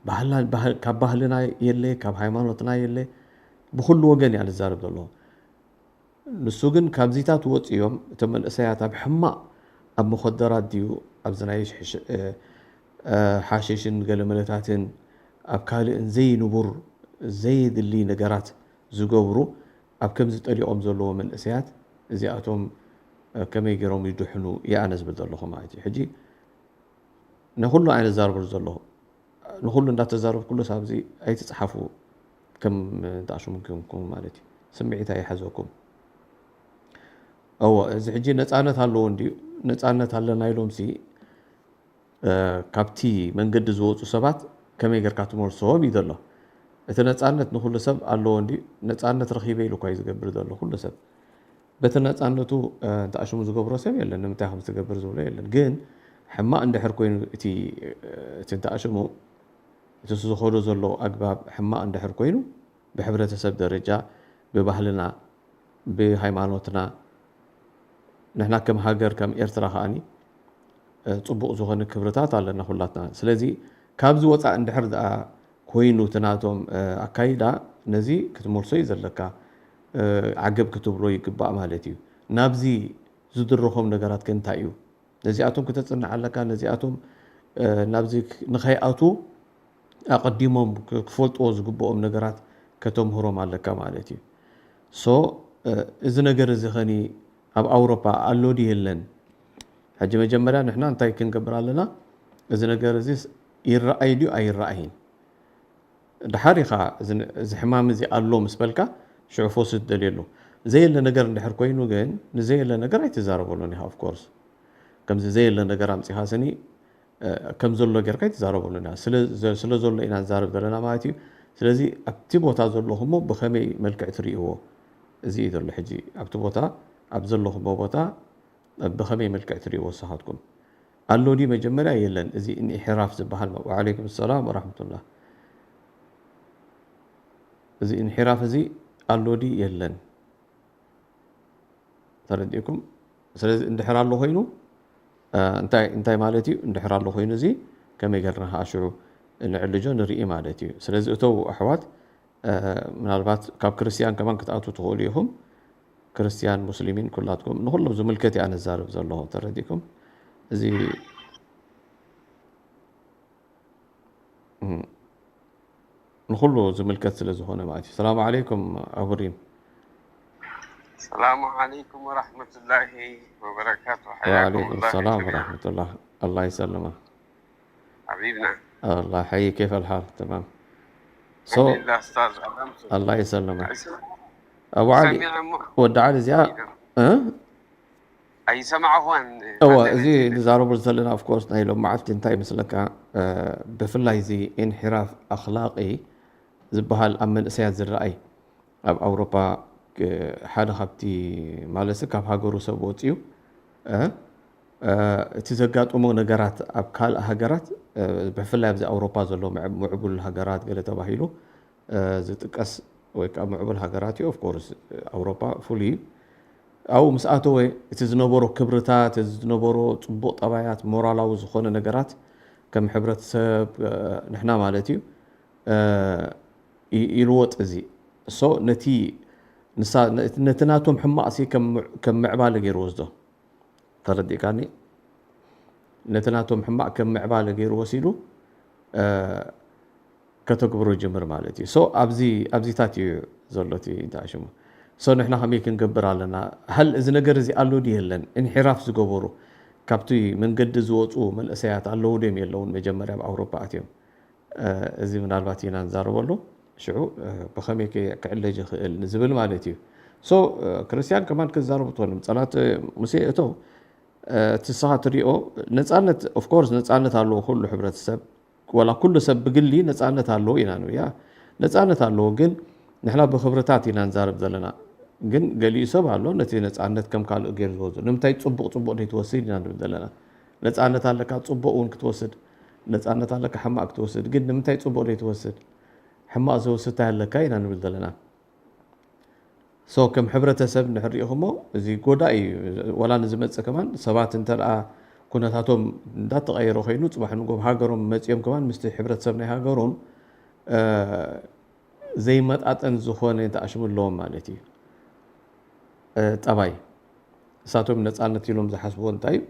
ባህልና፣ ባህል-፣ ካብ ባህልና የለ፣ ካብ ሃይማኖትና የለ፣ ብኩሉ ወገን እያ ንዛረብ ዘለኹ። ንሱ ግን ካብዚታት ወፂኦም እቶም መንእሰያት ኣብ ሕማቕ ኣብ መኸደራት ድዩ ኣብዚ ናይ ሽሽ-፣ እ፣ እ፣ ሓሽሽን ገለመለታትን ኣብ ካልእን ዘይንቡር ዘየድሊ ነገራት ዝገብሩ ኣብ ከምዚ ጠሊቖም ዘለዎ መንእሰያት እዚኣቶም እ፣ ከመይ ገይሮም ይድሕኑ እየ ኣነ ዝብል ዘለኹ ማለት እዩ። ሕጂ ንኹሉ ኣይነዛርበሉ ዘለኹ። ንኹሉ እንዳተዛረብኩሉስ ኣብዚ ኣይትጽሓፉ። ከም እንዳሽሙ ገንኩም ማለት እዩ። ስምዒት ኣይሓዘኩም። እዎ፣ እዚ ሕጂ ነጻነት ኣለዎ እንድዩ። ነጻነት ኣለና ኢሎምሲ፣ እ፣ ካብቲ መንገዲ ዝወጹ ሰባት ከመይ ጌርካ ትመልሶም እዩ ዘሎ። እቲ ነጻነት ንኹሉ ሰብ ኣለዎ እንድዩ። ነጻነት ረኺበ ኢሉ እኳ እዩ ዝገብር ዘሎ ኩሉ ሰብ። በቲ ነጻነቱ፣ እ፣ እንተኣሽሙ ዝገብሮ ሰብ የለን። ንምንታይ ከም ዝገብር ዝብሎ የለን። ግን ሕማቕ እንድሕር ኮይኑ እቲ፣ እ፣ እቲ እንተኣሽሙ፣ እቲ ዝኸዶ ዘሎ ኣግባብ ሕማቕ እንድሕር ኮይኑ፣ ብሕብረተሰብ ደረጃ፣ ብባህልና፣ ብሃይማኖትና፣ ንሕና ከም ሃገር፣ ከም ኤርትራ ከኣኒ፣ እ፣ ጽቡቕ ዝኾነ ክብርታት ኣለና ኩላትና። ስለዚ ካብዚ ወጻእ እንድሕር ደኣ ኮይኑ እቲ ናቶም፣ እ፣ ኣካይዳ፣ ነዚ ክትመልሶ እዩ ዘለካ። እ፣ ዓገብ ክትብሎ ይግባእ ማለት እዩ። ናብዚ ዝድርኾም ነገራት ከ እንታይ እዩ? ነዚኣቶም ክተጽንዕ ኣለካ። ነዚኣቶም፣ እ፣ ናብዚ ክ-፣ ንኸይኣትዉ ኣቐዲሞም ክ-፣ ክፈልጥዎ ዝግብኦም ነገራት ከተምህሮም ኣለካ ማለት እዩ። ሶ፣ እ፣ እዚ ነገር እዚ ኸኒ ኣብ ኣውሮፓ ኣሎ ድዩ የለን? ሕጂ መጀመርያ ንሕና እንታይ ክንገብር ኣለና? እዚ ነገር እዚስ ይረኣይ ድዩ ኣይረኣይን? ድሓር ኢኻ እዚ ን-፣ እዚ ሕማም እዚ ኣሎ ምስ በልካ ሽዑ ፈውሲ ትደልየሉ። ዘየለ ነገር እንድሕር ኮይኑ ግን ንዘየለ ነገር ኣይትዛረበሉን ኢኻ። ኦፍ ኮርስ ከምዚ ዘየለ ነገር ኣምጺኻ ስኒ፣ እ፣ ከም ዘሎ ጌርካ ኣይትዛረበሉን ኢኻ። ስለ ዘ-፣ ስለ ዘሎ ኢና ንዛረብ ዘለና ማለት እዩ። ስለዚ ኣብቲ ቦታ ዘለኹሞ ብኸመይ መልክዕ ትርእይዎ? እዚ እዩ ዘሎ ሕጂ ኣብቲ ቦታ፣ ኣብ ዘለኹሞ ቦታ ብኸመይ መልክዕ ትርእይዎ ንስኻትኩም? ኣሎ ድዩ መጀመርያ የለን? እዚ እንሒራፍ ዝበሃል ማ-፣ ወዓለይኩም ሰላም ወራሕመቱላህ። እዚ እንሒራፍ እዚ ኣሎ ድዩ የለን? ተረዲእኩም? ስለዚ እንድሕር ኣሎ ኮይኑ፣ እ፣ እንታይ፣ እንታይ ማለት እዩ? እንድሕር ኣሎ ኮይኑ እዚ ከመይ ጌርና ከዓ ሽዑ ንዕልጆ ንርኢ ማለት እዩ። ስለዚ እተው ኣሕዋት፣ እ፣ ምናልባት ካብ ክርስትያን ከማን ክትኣትዉ ትኽእሉ ኢኹም። ክርስትያን፣ ሙስሊሚን ኩላትኩም፣ ንኹሎም ዝምልከት እየ ኣነ ዝዛረብ ዘለኹ። ተረዲእኩም? እዚ፣ እም፣ ንኹሉ ዝምልከት ስለ ዝኾነ ማለት እዩ። ሰላም ዓለይኩም ኣቡሪም። السلام عليكم ورحمة الله وبركاته. حياكم وعليكم الله السلام جميعا. ورحمة الله. الله يسلمك. حبيبنا. الله يحييك، كيف الحال؟ تمام. الحمد So لله أستاذ ألمسو. الله يسلمك. أيسمع. أبو علي، سميع م- ወዲ ዓሊ እዚኣ እ? أيسمعه أن እወ هذا እዚ الذي ንዛረበሉ ዘለና of course ናይ ሎም መዓልቲ እንታይ ይመስለካ? እ፣ ብፍላይ እዚ ኢንሒራፍ ኣኽላቂ ዝበሃል ኣብ መንእሰያት ዝረኣይ ኣብ ኣውሮፓ፣ እ፣ ሓደ ካብቲ ማለትሲ ካብ ሃገሩ ሰብ ወፅዩ እ፣ እ፣ እቲ ዘጋጥሞ ነገራት ኣብ ካልእ ሃገራት እ፣ ብፍላይ ኣብዚ ኣውሮፓ ዘሎ ምዕ- ምዕቡል ሃገራት ገለ ተባሂሉ እ፣ ዝጥቀስ ወይ ከዓ ምዕቡል ሃገራት እዩ። Of course ኣውሮፓ ፍሉይ እዩ። ኣብኡ ምስ ኣተወ እቲ ዝነበሮ ክብርታት፣ እቲ ዝነበሮ ፅቡቕ ጠባያት፣ ሞራላዊ ዝኾነ ነገራት ከም ሕብረተሰብ እ፣ ንሕና ማለት እዩ እ፣ ይ- ይልወጥ እዚ so ነቲ ንሳ ነቲ ናቶም ሕማቕ ሲ ከም ከም ምዕባለ ገይሩ ወስዶ ተረዲእካኒ ነቲ ናቶም ሕማቕ ከም ምዕባለ ገይሩ ወሲዱ እ፣ ከተግብሮ ይጅምር ማለት እዩ so ኣብዚ ኣብዚታት እዩ ዘሎ እቲ እንታይ ሽሙ so ንሕና ከመይ ክንገብር ኣለና هل እዚ ነገር እዚ ኣሎ ድዩ የለን እንሒራፍ ዝገበሩ ካብቲ መንገዲ ዝወፁ መንእሰያት ኣለዉ ድዮም የለውን መጀመርያ ኣብ ኣውሮፓ ኣትዮም እዚ ምናልባት ኢና ንዛረበሉ ሽዑ ብኸመይ ክዕለጅ ይኽእል ንዝብል ማለት እዩ so ክርስቲያን ከማን ክዛረቡ ትኾኑ ጸላት ሙሴ እቶ እቲ ስኻ ትሪኦ ነፃነት of course ነፃነት ኣለዎ ኩሉ ሕብረተሰብ ወላ ኩሉ ሰብ ብግሊ ነፃነት ኣለዎ ኢና ንብል ያ ነፃነት ኣለዎ ግን ንሕና ብክብርታት ኢና ንዛረብ ዘለና ግን ገሊኡ ሰብ ኣሎ ነቲ ነፃነት ከም ካልእ ገይሩ ዝወስዶ ንምንታይ ፅቡቅ ፅቡቅ ዘይትወስድ ኢና ንብል ዘለና ነፃነት ኣለካ ፅቡቅ እውን ክትወስድ ነፃነት ኣለካ ሕማቅ ክትወስድ ግን ንምንታይ ፅቡቅ ዘይትወስድ ሕማቅ ዝወስድ እንታይ ኣለካ ኢና ንብል ዘለና so ከም ሕብረተሰብ ንሕሪኢኹሞ እዚ ጎዳኢ እዩ ወላ ንዝመፅእ ከማን ሰባት እንተ ኩነታቶም እንዳተቀየረ ኮይኑ ፅባሕ ንጎብ ሃገሮም መፂኦም ከማን ምስቲ ሕብረተሰብ ናይ ሃገሮም ዘይመጣጠን ዝኾነ ተኣሽሙ ኣለዎም ማለት እዩ ጠባይ እሳቶም ነፃነት ኢሎም ዝሓስብዎ እንታይ እዩ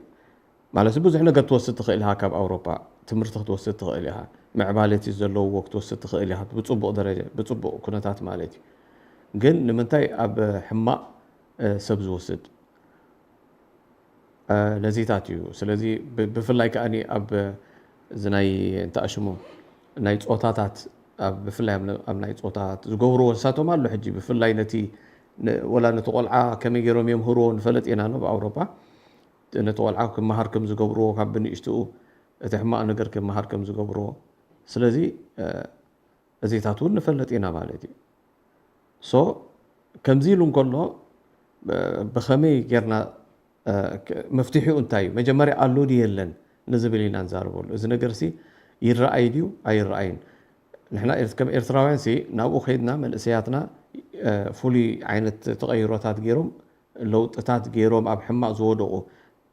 ማለት ብዙሕ ነገር ትወስድ ትኽእል ኢኻ ካብ ኣውሮፓ ትምህርቲ ክትወስድ ትኽእል ኢኻ ምዕባለቲ ዘለውዎ ክትወስድ ትኽእል ኢኻ ብፅቡቅ ደረጃ ብፅቡቅ ኩነታት ማለት እዩ ግን ንምንታይ ኣብ ሕማቅ ሰብ ዝወስድ ነዚታት እዩ ስለዚ ብፍላይ ከዓ ኣብ እዚ ናይ እንተኣሽሙ ናይ ፆታታት ብፍላይ ኣብ ናይ ፆታት ዝገብርዎ ንሳቶም ኣሎ ሕጂ ብፍላይ ነቲ ወላ ነቲ ቆልዓ ከመይ ገይሮም የምህርዎ ንፈለጥ ኢና ብ ኣውሮፓ ነቲ ቆልዓ ክመሃር ከም ዝገብርዎ ካብ ብንእሽትኡ እቲ ሕማቕ ነገር ክመሃር ከም ዝገብርዎ ስለዚ እዚታት እውን ንፈልጥ ኢና ማለት እዩ so ከምዚ ኢሉ እንከሎ ብኸመይ ጌርና መፍትሒኡ እንታይ እዩ መጀመርያ ኣሎ ድዩ የለን ንዝብል ኢና ንዛረበሉ እዚ ነገር ሲ ይረኣይ ድዩ ኣይረኣይን ንሕና ከም ኤርትራውያን ሲ ናብኡ ከይድና መንእሰያትና ፍሉይ ዓይነት ተቐይሮታት ገይሮም ለውጥታት ገይሮም ኣብ ሕማቕ ዝወደቑ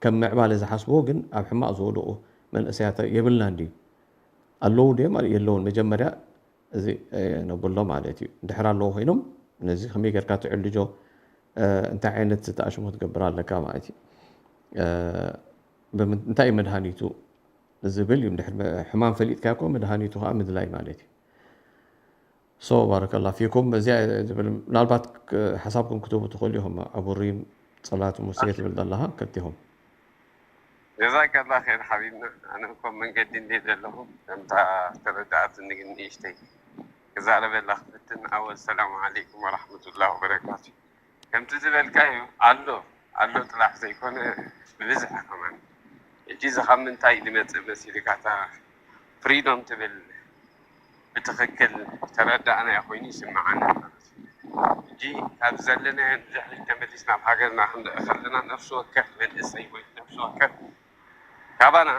ከም ምዕባለ ዝሓስብዎ ግን ኣብ ሕማቕ ዝወደቑ መንእሰያት የብልናን ድዩ ኣለዉ ድዮም የለውን መጀመርያ እዚ ነብሎ ማለት እዩ እንድሕር ኣለዎ ኮይኖም ነዚ ከመይ ጌርካ ትዕልጆ እንታይ ዓይነት ተኣሽሞ ትገብር ኣለካ ማለት እዩ እንታይ እዩ መድሃኒቱ ዝብል እዩ ሕማም ፈሊጥካ ኮ መድሃኒቱ ከዓ ምድላይ ማለት እዩ so ባረከላ ፊኩም በዚያ ዝብል ምናልባት ሓሳብኩም ክትህቡ ትኽእሉ ኢኹም ኣቡሪም ፀላት ሙሴ ትብል ዘለኻ ከቲኹም جزاك الله خير حبيبنا أنا እኮ መንገዲ እንዴት ዘለኹ ከምታ ተረዳኣትኒ ግን ንእሽተይ ክዛረበላ ክፍትን ኣወል السلام عليكم ورحمة الله وبركاته ከምቲ ዝበልካዮ ኣሎ ኣሎ ጥራሕ ዘይኮነ ብብዝሒ ከማን ሕጂ እዚ ካብ ምንታይ ዝመፅእ መሲልካ እታ freedom ትብል ብትኽክል ተረዳእናዮ ኮይኑ ይስምዓኒ ማለት እዩ ሕጂ ካብ ዘለናዮ ንድሕሪት ተመሊስና ኣብ ሃገርና ክንርኢ ከለና ነፍሲ ወከፍ መንእሰይ ወይ ነፍሲ ወከፍ ካባና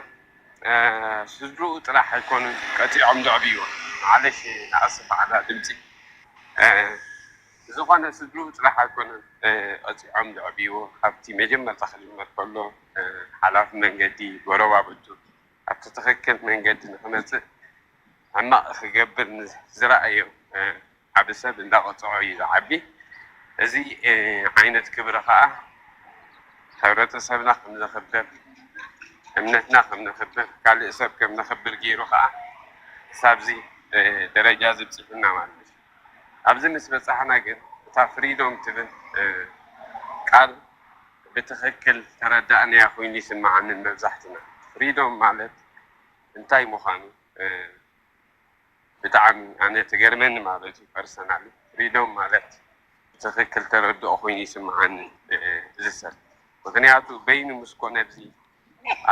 ስድርኡ ጥራሕ ኣይኮኑን ቀፂዖም ዘዕብይዎ ማዓለሽ ንኣስፍ ዓላ ድምፂ ዝኾነ ስድርኡ ጥራሕ ኣይኮነን ቀፂዖም ዘዕብይዎ ካብቲ መጀመርታ ክጅመር ከሎ ሓላፊ መንገዲ ጎረባብቱ ኣብቲ ትኽክል መንገዲ ንክመፅእ ሕማቕ ክገብር ዝረኣዮ ዓቢ ሰብ እንዳቐፅዖ እዩ ዝዓቢ እዚ ዓይነት ክብሪ ከዓ ሕብረተሰብና ከም ዘኽብር እምነትና ከም ነኽብር ካልእ ሰብ ከም ነኽብር ገይሩ ከዓ ክሳብዚ ደረጃ እዚ ብፂሑና ማለት እዩ ኣብዚ ምስ በፃሕና ግን እታ freedom ትብል ቃል ብትኽክል ተረዳእናያ ኮይኑ ይስምዓኒ። መብዛሕትና ፍሪዶም ማለት እንታይ ምዃኑ ብጣዕሚ ኣነ ትገርመኒ ማለት እዩ። ፐርሰናሊ ፍሪዶም ማለት ብትኽክል ተረድኦ ኮይኑ ይስምዓኒ እዚ ሰብ። ምኽንያቱ በይኑ ምስ ኮነ ኣብዚ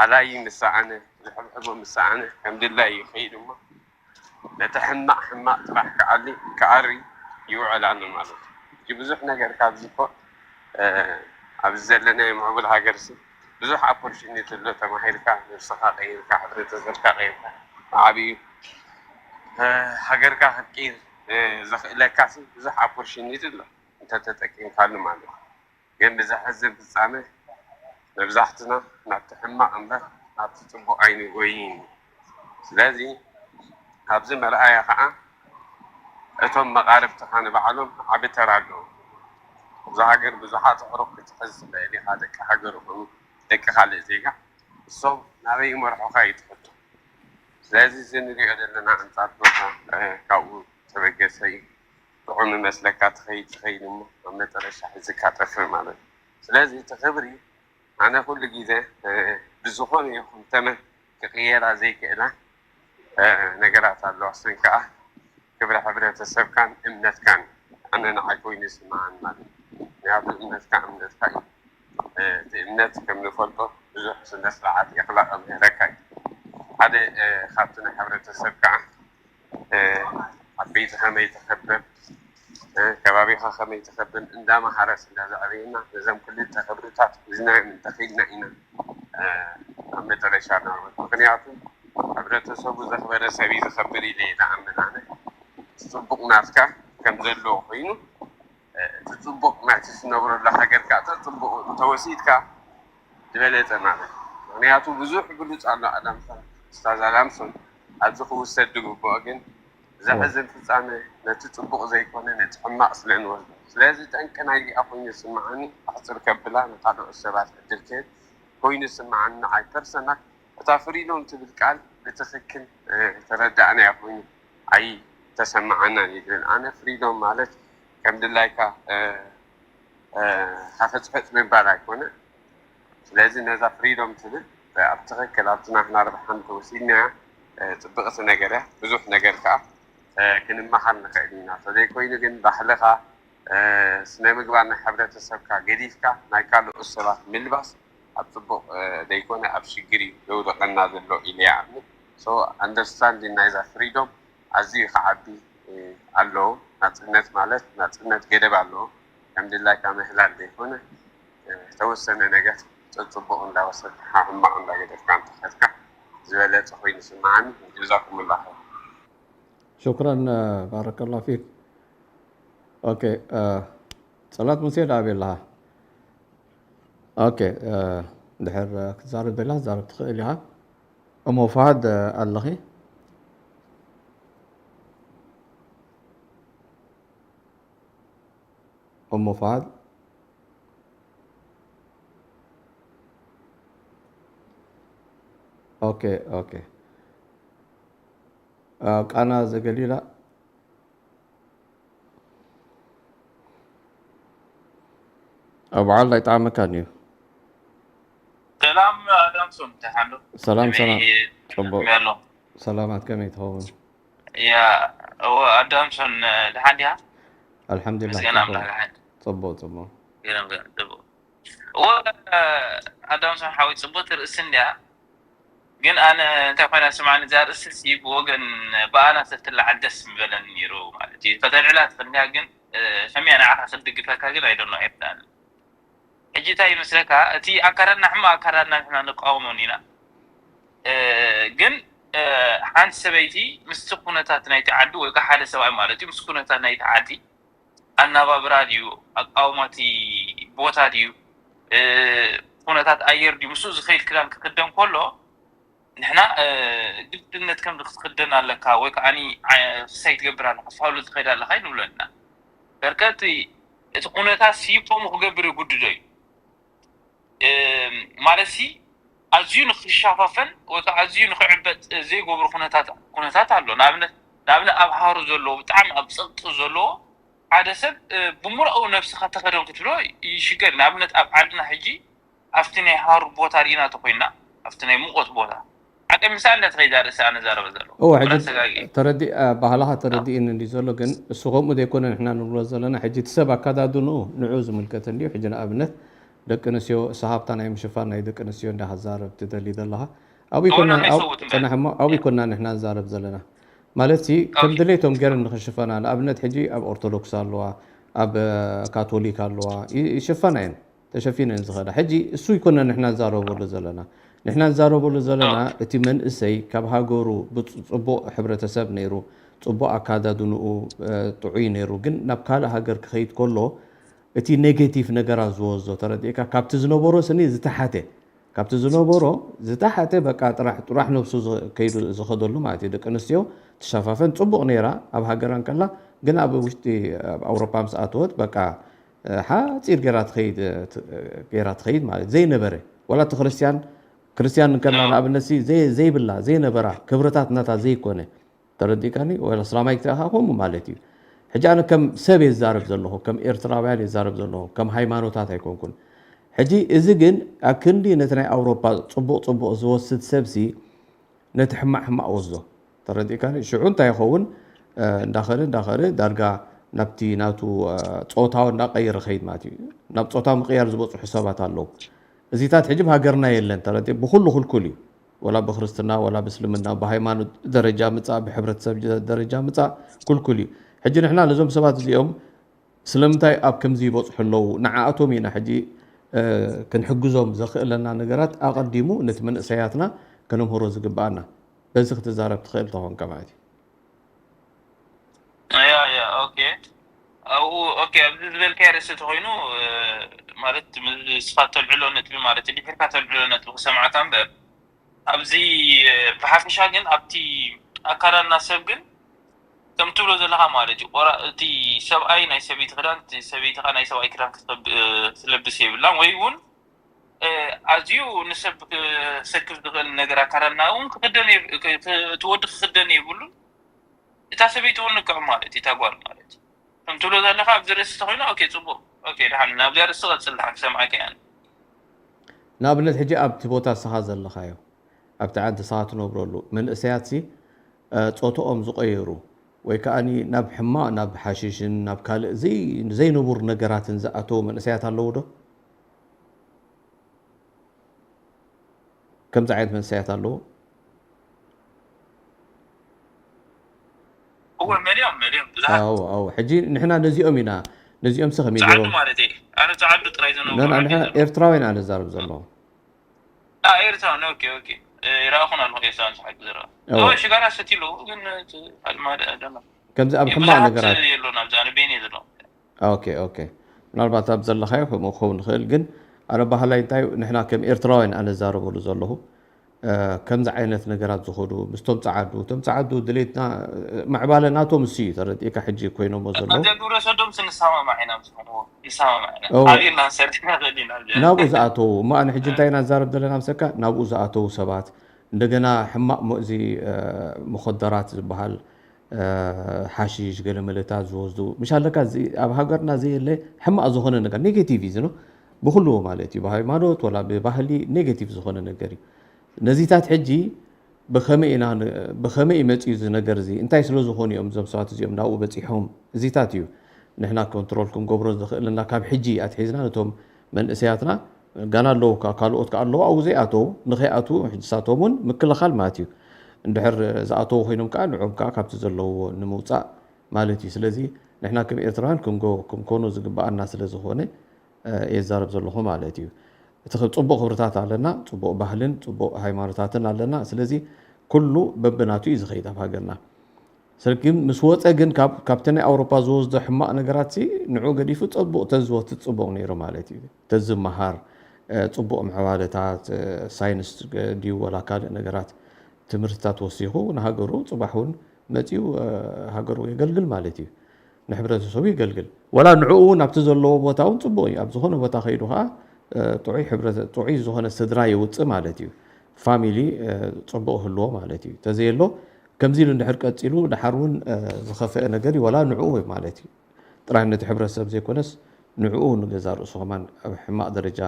ኣላዪ ምሰኣነ፣ ዝሕብሕቦ ምሰኣነ ከም ድላዩ ይኸይድ እሞ ነቲ ሕማቕ ሕማቕ ጥራሕ ክኣሊ ክኣሪ ይውዕል ኣሎ ማለት እዩ። ብዙሕ ነገር ካብዚ እኮ ኣብዚ ዘለናዮ ምዕቡል ሃገርሲ ብዙሕ ኣፖርቹኒቲ ኣሎ። ተማሂርካ፣ ነብስኻ ቀይርካ፣ ሕብረተሰብካ ቀይርካ፣ ዓብዩ ሃገርካ ክትቅይር ዘኽእለካ ብዙሕ ኣፖርቹኒቲ ኣሎ እንተተጠቂምካሉ ማለት እዩ። ግን ብዘሕዝን ፍጻመ መብዛሕትና ናብቲ ሕማቕ እምበር ናብቲ ጽቡቕ ኣይንጎይን። ስለዚ ካብዚ መርኣያ ከዓ እቶም መቓርብትኻ ንባዕሎም ዓቢ ተራ ኣለዎም። እዛ ሃገር ብዙሓት ኣዕሩኽ ክትሕዝ ትኽእል ኢኻ፣ ደቂ ሃገር ይኹኑ ደቂ ካልእ ዜጋ። እሶም ናበይ ይመርሑኻ እዩ እቲ ሕቶ። ስለዚ እዚ ንሪኦ ዘለና ኣንጻር ኩነታ ካብኡ ተበገሰ እዩ። ጥዑም ይመስለካ ትኸይድ ትኸይድ እሞ ኣብ መጨረሻ ሒዝካ ጠፍእ ማለት እዩ። ስለዚ እቲ ክብሪ ኣነ ኩሉ ግዜ ብዝኾነ ይኹን ተመን ክቕየራ ዘይክእላ ነገራት ኣለዋ። እሰን ከዓ ክብሪ ሕብረተሰብካን እምነትካን ኣነ ንዓይ ኮይኑ ይስምዓኒ ማለት እዩ። ምክንያቱ እምነትካ እምነትካ እዩ። እቲ እምነት ከም ንፈልጦ ብዙሕ ስነ ስርዓት የኽላቕ ምህረካ እዩ። ሓደ ካብቲ ናይ ሕብረተሰብ ከዓ ዓበይቲ ከመይ ተኸብር፣ ከባቢኻ ከመይ ተኸብር እንዳመሃረ ስለ ዘዕበየና ነዞም ክልተ ክብርታት ሒዝናዮም እንተኺድና ኢና ኣብ መጨረሻ ንዕወት። ምክንያቱ ሕብረተሰቡ ዘኽበረ ሰብ እዩ ዝኸብር ኢለ እየ ዝኣምን ኣነ። ጽቡቕ ናትካ ከም ዘለዎ ኮይኑ እቲ ጽቡቕ ናይቲ ትነብረሉ ሃገር ከዓ ተጽቡቕ እንተወሲድካ ዝበለጸ ማለት እዩ። ምክንያቱ ብዙሕ ብሉጽ ኣሎ ኣዳምሶን፣ ኡስታዝ ኣዳምሶን ኣብዚ ክውሰድ ዝግብኦ ግን ዘሕዝን ፍጻመ ነቲ ጽቡቕ ዘይኮነ ነቲ ሕማቕ ስለ ንወስዶ። ስለዚ ጠንቂ ናይዚኣ ኮይኑ ይስምዓኒ ኣሕጽር ከብላ ንካልኦት ሰባት ዕድል ክህብ ኮይኑ ይስምዓኒ ንዓይ ፐርሰናል። እታ ፍሪዶም ትብል ቃል ብትኽክል ተረዳእናያ ኮይኑ ኣይተሰምዓናን እዩ ዝብል። ኣነ ፍሪዶም ማለት ከም ድላይካ ሓፈጭፈጭ ምባል ኣይኮነ። ስለዚ ነዛ ፍሪዶም ትብል ኣብ ትኽክል ኣብቲ ናትና ረብሓ እንተወሲድናያ ፅብቕቲ ነገር እያ። ብዙሕ ነገር ከዓ ክንመሃር ንኽእል ኢና። ተዘይኮይኑ ግን ባህልኻ ስነ ምግባር ናይ ሕብረተሰብካ ገዲፍካ ናይ ካልኦት ሰባት ምልባስ ኣብ ፅቡቕ ዘይኮነ ኣብ ሽግር እዩ ዘውደቐና ዘሎ ኢለ ይኣምን። So understanding ናይዛ ፍሪዶም ኣዝዩ ክዓቢ ኣለዎ። ናፅነት ማለት ናፅነት ገደብ ኣለዎ። ከም ድላይካ ምህላል ዘይኮነ ዝተወሰነ ነገር ፅቡቕ እንዳወሰድካ ሕማቕ እንዳገደፍካ እንተኸድካ ዝበለፀ ኮይኑ ይስምዓኒ። ጀዛኩሙላህ ኸይር። ሹክረን ባረከላሁ ፊክ። ኦኬ፣ ፀላት ሙሴ ደኣ ኣበይ ኣለኻ? ኦኬ፣ ድሕር ክትዛረብ ደላ ክትዛረብ ትኽእል ኢኻ። እሞ ፋሃድ ኣለኺ? እሞ ፋሃድ ኦኬ ኦኬ። ኣብ ቃና ዘገሊላ ኣብ በዓል ኣይጠዓመካን እዩ። ሰላም ኣዳምሶን፣ ደሓን ዶ? ሰላም ሰላም። ጽቡቅ። ሰላማት ከመይ ትኸውን? ያ እወ፣ ኣዳምሶን ደሓን ዲኻ? ኣልሓምዱሊላህ። ምስጋና ኣምላኽ ደሓን። ጽቡቅ ጽቡቅ። ገረም ገረም ጽቡቅ። እወ ኣዳምሶን ሓወይ፣ ጽቡቅ ትርእሲ እንዲያ። ግን ኣነ እንታይ ኮይና ስምዓኒ፣ እዛ ርእስሲ ብወገን ብኣና ተትለዓል ደስ ምበለኒ ነይሩ ማለት እዩ። ከተልዕላ ትኽእል እንዲያ፣ ግን ከመይ ንዓኻ ክድግፈካ ግን ኣይደኖ ኣይርዳእኒ። ሕጂ እንታይ ይመስለካ፣ እቲ ኣካዳድና ሕማቕ ኣካዳድና ንሕና ንቃወሞ እንዲና። ግን ሓንቲ ሰበይቲ ምስቲ ኩነታት ናይቲ ዓዲ ወይ ከዓ ሓደ ሰብኣይ ማለት እዩ ምስ ኩነታት ናይቲ ዓዲ ኣናባብራ ድዩ ኣቃውማ እቲ ቦታ ድዩ ኩነታት ኣየር ድዩ ምስኡ ዝኸይድ ክዳን ክክደን ከሎ ንሕና ግድነት ከም ክትክደን ኣለካ ወይ ከዓ ፍሳይ ትገብር ኣለካ ፋሉ ትኸይድ ኣለካ ይንብሎ ኢና። በርከት እቲ ኩነታት ሲ ከምኡ ክገብር ይጉድዶ እዩ ማለት ሲ ኣዝዩ ንክሻፋፈን ወይ ከዓ ኣዝዩ ንክዕበጥ ዘይገብሩ ኩነታት ኣሎ። ንኣብነት ንኣብነት ኣብ ሃሩ ዘለዎ ብጣዕሚ ኣብ ፀቕጢ ዘለዎ ሓደ ሰብ ብምርኣው ነብስኻ ተኸደን ክትብሎ ይሽገር። ንኣብነት ኣብ ዓድና ሕጂ ኣብቲ ናይ ሃሩር ቦታ ርኢና ተኮይና ኣብቲ ናይ ሙቐት ቦታ ዓቀ ምሳል ነትኸይዳ ርእሲ ኣነ ዛረበ ዘሎ እወ ሕጂ ተረዲ ባህላኻ ተረዲእኒ እንዲ ዘሎ ግን እሱ ከምኡ ዘይኮነ ንሕና ንብሎ ዘለና ሕጂ እቲ ሰብ ኣካዳድንኡ ንዑ ዝምልከት እንዲዩ። ሕጂ ንኣብነት ደቂ ኣንስትዮ እሳ ሃብታ ናይ ምሽፋን ናይ ደቂ ኣንስትዮ እንዳ ክዛረብ ትደሊ ዘለኻ ኣብይ ኮና ናይ ሰብኡት እምበር። ፅናሕ እሞ ኣብይ ኮና ንሕና ንዛረብ ዘለና ማለት ሲ ከም ድሌቶም ገይረን ንክሽፈና ንኣብነት ሕጂ ኣብ ኦርቶዶክስ ኣለዋ ኣብ ካቶሊክ ኣለዋ ይ- ይሽፈና እየን ተሸፊነን ዝኸዳ ሕጂ እሱ ይኮነ ንሕና ንዛረበሉ ዘለና ንሕና ንዛረበሉ ዘለና እቲ መንእሰይ ካብ ሃገሩ ብፅቡቅ ሕብረተሰብ ነይሩ ፅቡቅ ኣካዳድንኡ ጥዑይ ነይሩ ግን ናብ ካልእ ሃገር ክኸይድ ከሎ እቲ ኔጌቲቭ ነገራት ዝወስዶ ተረዲእካ ካብቲ ዝነበሮ ስኒ ዝተሓተ ካብቲ ዝነበሮ ዝተሓተ በቃ ጥራሕ ጥራሕ ነብሱ ከይዱ ዝኸደሉ ማለት እዩ ደቂ ኣንስትዮ ትሸፋፈን ፅቡቕ ነይራ ኣብ ሃገራ እንከላ ግን ኣብ ውሽጢ ኣብ ኣውሮፓ ምስ ኣተወት በቃ ሓፂር ገይራ ትኸይድ ገይራ ትኸይድ ማለት ዘይነበረ ዋላ እቲ ክርስቲያን ክርስቲያን እንከላ ንኣብነት ዘይብላ ዘይነበራ ክብርታት ናታ ዘይኮነ ተረዲእካኒ ወላ እስላማይ ክትኣኻ ከምኡ ማለት እዩ ሕጂ ኣነ ከም ሰብ የዛረብ ዘለኹ ከም ኤርትራውያን የዛረብ ዘለኹ ከም ሃይማኖታት ኣይኮንኩን ሕጂ እዚ ግን ኣብ ክንዲ ነቲ ናይ ኣውሮፓ ፅቡቕ ፅቡቕ ዝወስድ ሰብሲ ነቲ ሕማቕ ሕማቕ ወስዶ ተረዲእካኒ ሽዑ እንታይ ይኸውን እንዳኸደ እንዳኸደ ዳርጋ ናብቲ ናቱ ፆታዊ እንዳቀየረ ኸይድ ማለት እዩ ናብ ፆታ ምቅያር ዝበፅሑ ሰባት ኣለዉ እዚታት ሕጂ ሃገርና የለን ተረዲ ብኩሉ ክልኩል እዩ ወላ ብክርስትና ወላ ብእስልምና ብሃይማኖት ደረጃ ምፃእ ብሕብረተሰብ ደረጃ ምፃእ ክልኩል እዩ ሕጂ ንሕና ነዞም ሰባት እዚኦም ስለምንታይ ኣብ ከምዚ ይበፅሑ ኣለዉ ንዓኣቶም ኢና ሕጂ ክንሕግዞም ዘኽእለና ነገራት ኣቐዲሙ ነቲ መንእሰያትና ከነምህሮ ዝግብኣና በዚ ክትዛረብ ትኽእል ተኾንካ ማለት እዩ ያ ያ ኦኬ ኣብኡ ኦኬ ኣብዚ ዝበልካዮ ርእሲ ተኮይኑ ማለት ስፋት ተልዕሎ ነጥቢ ማለት ድሕርካ ተልዕሎ ነጥቢ ክሰምዓካ እምበር ኣብዚ ብሓፈሻ ግን ኣብቲ ኣካዳድና ሰብ ግን ከም ትብሎ ዘለካ ማለት እዩ ቆራ እቲ ሰብኣይ ናይ ሰበይቲ ክዳን እቲ ሰበይቲ ከዓ ናይ ሰብኣይ ክዳን ክትለብስ የብላን ወይ እውን ኣዝዩ ንሰብ ክሰክፍ ዝኽእል ነገር ኣካዳድና እውን ክክደን እቲ ወዲ ክክደን የብሉን እታ ሰበይቲ እውን ንክዕ ማለት እዩ እታ ጓል ማለት እዩ ከም ትብሎ ዘለካ ኣብዚ ርእሲ ተኮይኑ ኦኬ ፅቡቅ ኦኬ ድሓን ናብዚኣ ርእሲ ቀፅል ድሓን ክሰምዓካ እያ ንኣብነት ሕጂ ኣብቲ ቦታ እስኻ ዘለኻዮ ኣብቲ ዓዲ እስኻ ትነብረሉ መንእሰያትሲ ጾትኦም ዝቐየሩ ወይ ከዓ ናብ ሕማቕ ናብ ሓሽሽን ናብ ካልእ ዘይንቡር ነገራትን ዝኣተዉ መንእሰያት ኣለዉ ዶ? ከምዚ ዓይነት መንእሰያት ኣለዉ? እወ መሊኦም መሊኦም ብዙሓት። ኣዎ ኣዎ ሕጂ ንሕና ነዚኦም ኢና ነዚኦም ሲ ከመይ ጸዓዱ ገይሮም ማለት እየ። ኣነ ጸዓዱ ጥራይ ዝነብሩ ኖ ዓዲ ንሕና እዮም። ኤርትራውያን ኣነ ዝዛረብ ዘለኹ። አ ኤርትራውን ኦኬ ኦኬ። ይረኣኹን ኣለኹ ኤርትራውን ዝሓቂ ዝረኣ። እወ። እወ ሽጋራ ሰትዩ ኣለዉ ግን እቲ ኣልማዳ ደማ። ከምዚ ኣብ ሕማቕ ብዙሓት ነገራት የሎን ኣብዚ ኣነ ቤን እየ ዘለኹ። ኦኬ ኦኬ ምናልባት ኣብ ዘለኻዮ ከምኡ ክኸውን ይኽእል ግን ኣነ ባህላይ እንታይ እዩ ንሕና ከም ኤርትራውያን ኣነ ዛረበሉ ዘለኹ ከምዚ ዓይነት ነገራት ዝኸዱ ምስቶም ጸዓዱ እቶም ጸዓዱ ድሌትና ምዕባለ ናቶም እሱ እዩ ተረዲእካ ሕጂ ኮይኖሞ ዘለዉ ግብረ ሰዶም ንሰማማዕ ኢና ምስ ንሰማማዕ ኢና ኣብና ሰሪሕና ዘዲና ናብኡ ዝኣተዉ እሞ ኣነ ሕጂ እንታይ ኢና ዛረብ ዘለና ምሰካ ናብኡ ዝኣተዉ ሰባት እንደገና ሕማቕ ሞእዚ መኸደራት ዝበሃል ሓሽሽ ገለ መለታት ዝወስዱ ምሽ ኣለካ ኣብ ሃገርና ዘየለ ሕማቕ ዝኾነ ነገር ኔጌቲቭ እዩ ዝኖ ብኩሉ ማለት እዩ ብሃይማኖት ወላ ብባህሊ ኔጌቲቭ ዝኾነ ነገር እዩ ነዚታት ሕጂ ብኸመይ ኢና ብኸመይ መፅዩ እዚ ነገር እዚ እንታይ ስለ ዝኾኑ እዮም እዞም ሰባት እዚኦም ናብኡ በፂሖም እዚታት እዩ ንሕና ኮንትሮል ክንገብሮ ዝኽእልና ካብ ሕጂ ኣትሒዝና ነቶም መንእሰያትና ጋና ኣለዉ ካልኦት ከዓ ኣለዉ ኣብኡ ዘይኣተዉ ንኸይኣትዉ ሕጂ ሳቶም እውን ምክልኻል ማለት እዩ እንድሕር ዝኣተዉ ኮይኖም ከዓ ንዕኦም ከዓ ካብቲ ዘለውዎ ንምውፃእ ማለት እዩ ስለዚ ንሕና ከም ኤርትራውያን ክንኮኖ ዝግበኣና ስለ ዝኾነ የዛረብ ዘለኹ ማለት እዩ እቲ ጽቡቕ ክብርታት ኣለና ጽቡቕ ባህልን ጽቡቕ ሃይማኖታትን ኣለና ስለዚ ኩሉ በብናቱ እዩ ዝኸይድ ኣብ ሃገርና ግን ምስ ወፀ ግን ካብቲ ናይ ኣውሮፓ ዝወስዶ ሕማቕ ነገራት ንዑ ገዲፉ ፅቡቕ ተዝወትት ፅቡቕ ነይሩ ማለት እዩ ተዝመሃር ፅቡቕ ምዕባለታት ሳይንስ ድዩ ወላ ካልእ ነገራት ትምህርትታት ወሲኹ ንሃገሩ ፅባሕ እውን መፂኡ ሃገሩ የገልግል ማለት እዩ ንሕብረተሰቡ የገልግል ወላ ንዕኡ እውን ኣብቲ ዘለዎ ቦታ እውን ፅቡቕ እዩ ኣብ ዝኾነ ቦታ ከይዱ ከዓ ጥዑይ ዝኾነ ስድራ የውፅእ ማለት እዩ ፋሚሊ ፅቡቕ ህልዎ ማለት እዩ ተዘየሎ ከምዚ ኢሉ እንድሕር ቀፂሉ ድሓር እውን ዝኸፍአ ነገር እዩ ወላ ንዕኡ ማለት እዩ ጥራይ ነቲ ሕብረተሰብ ዘይኮነስ ንዕኡ ንገዛ ርእሱ ከማን ኣብ ሕማቕ ደረጃ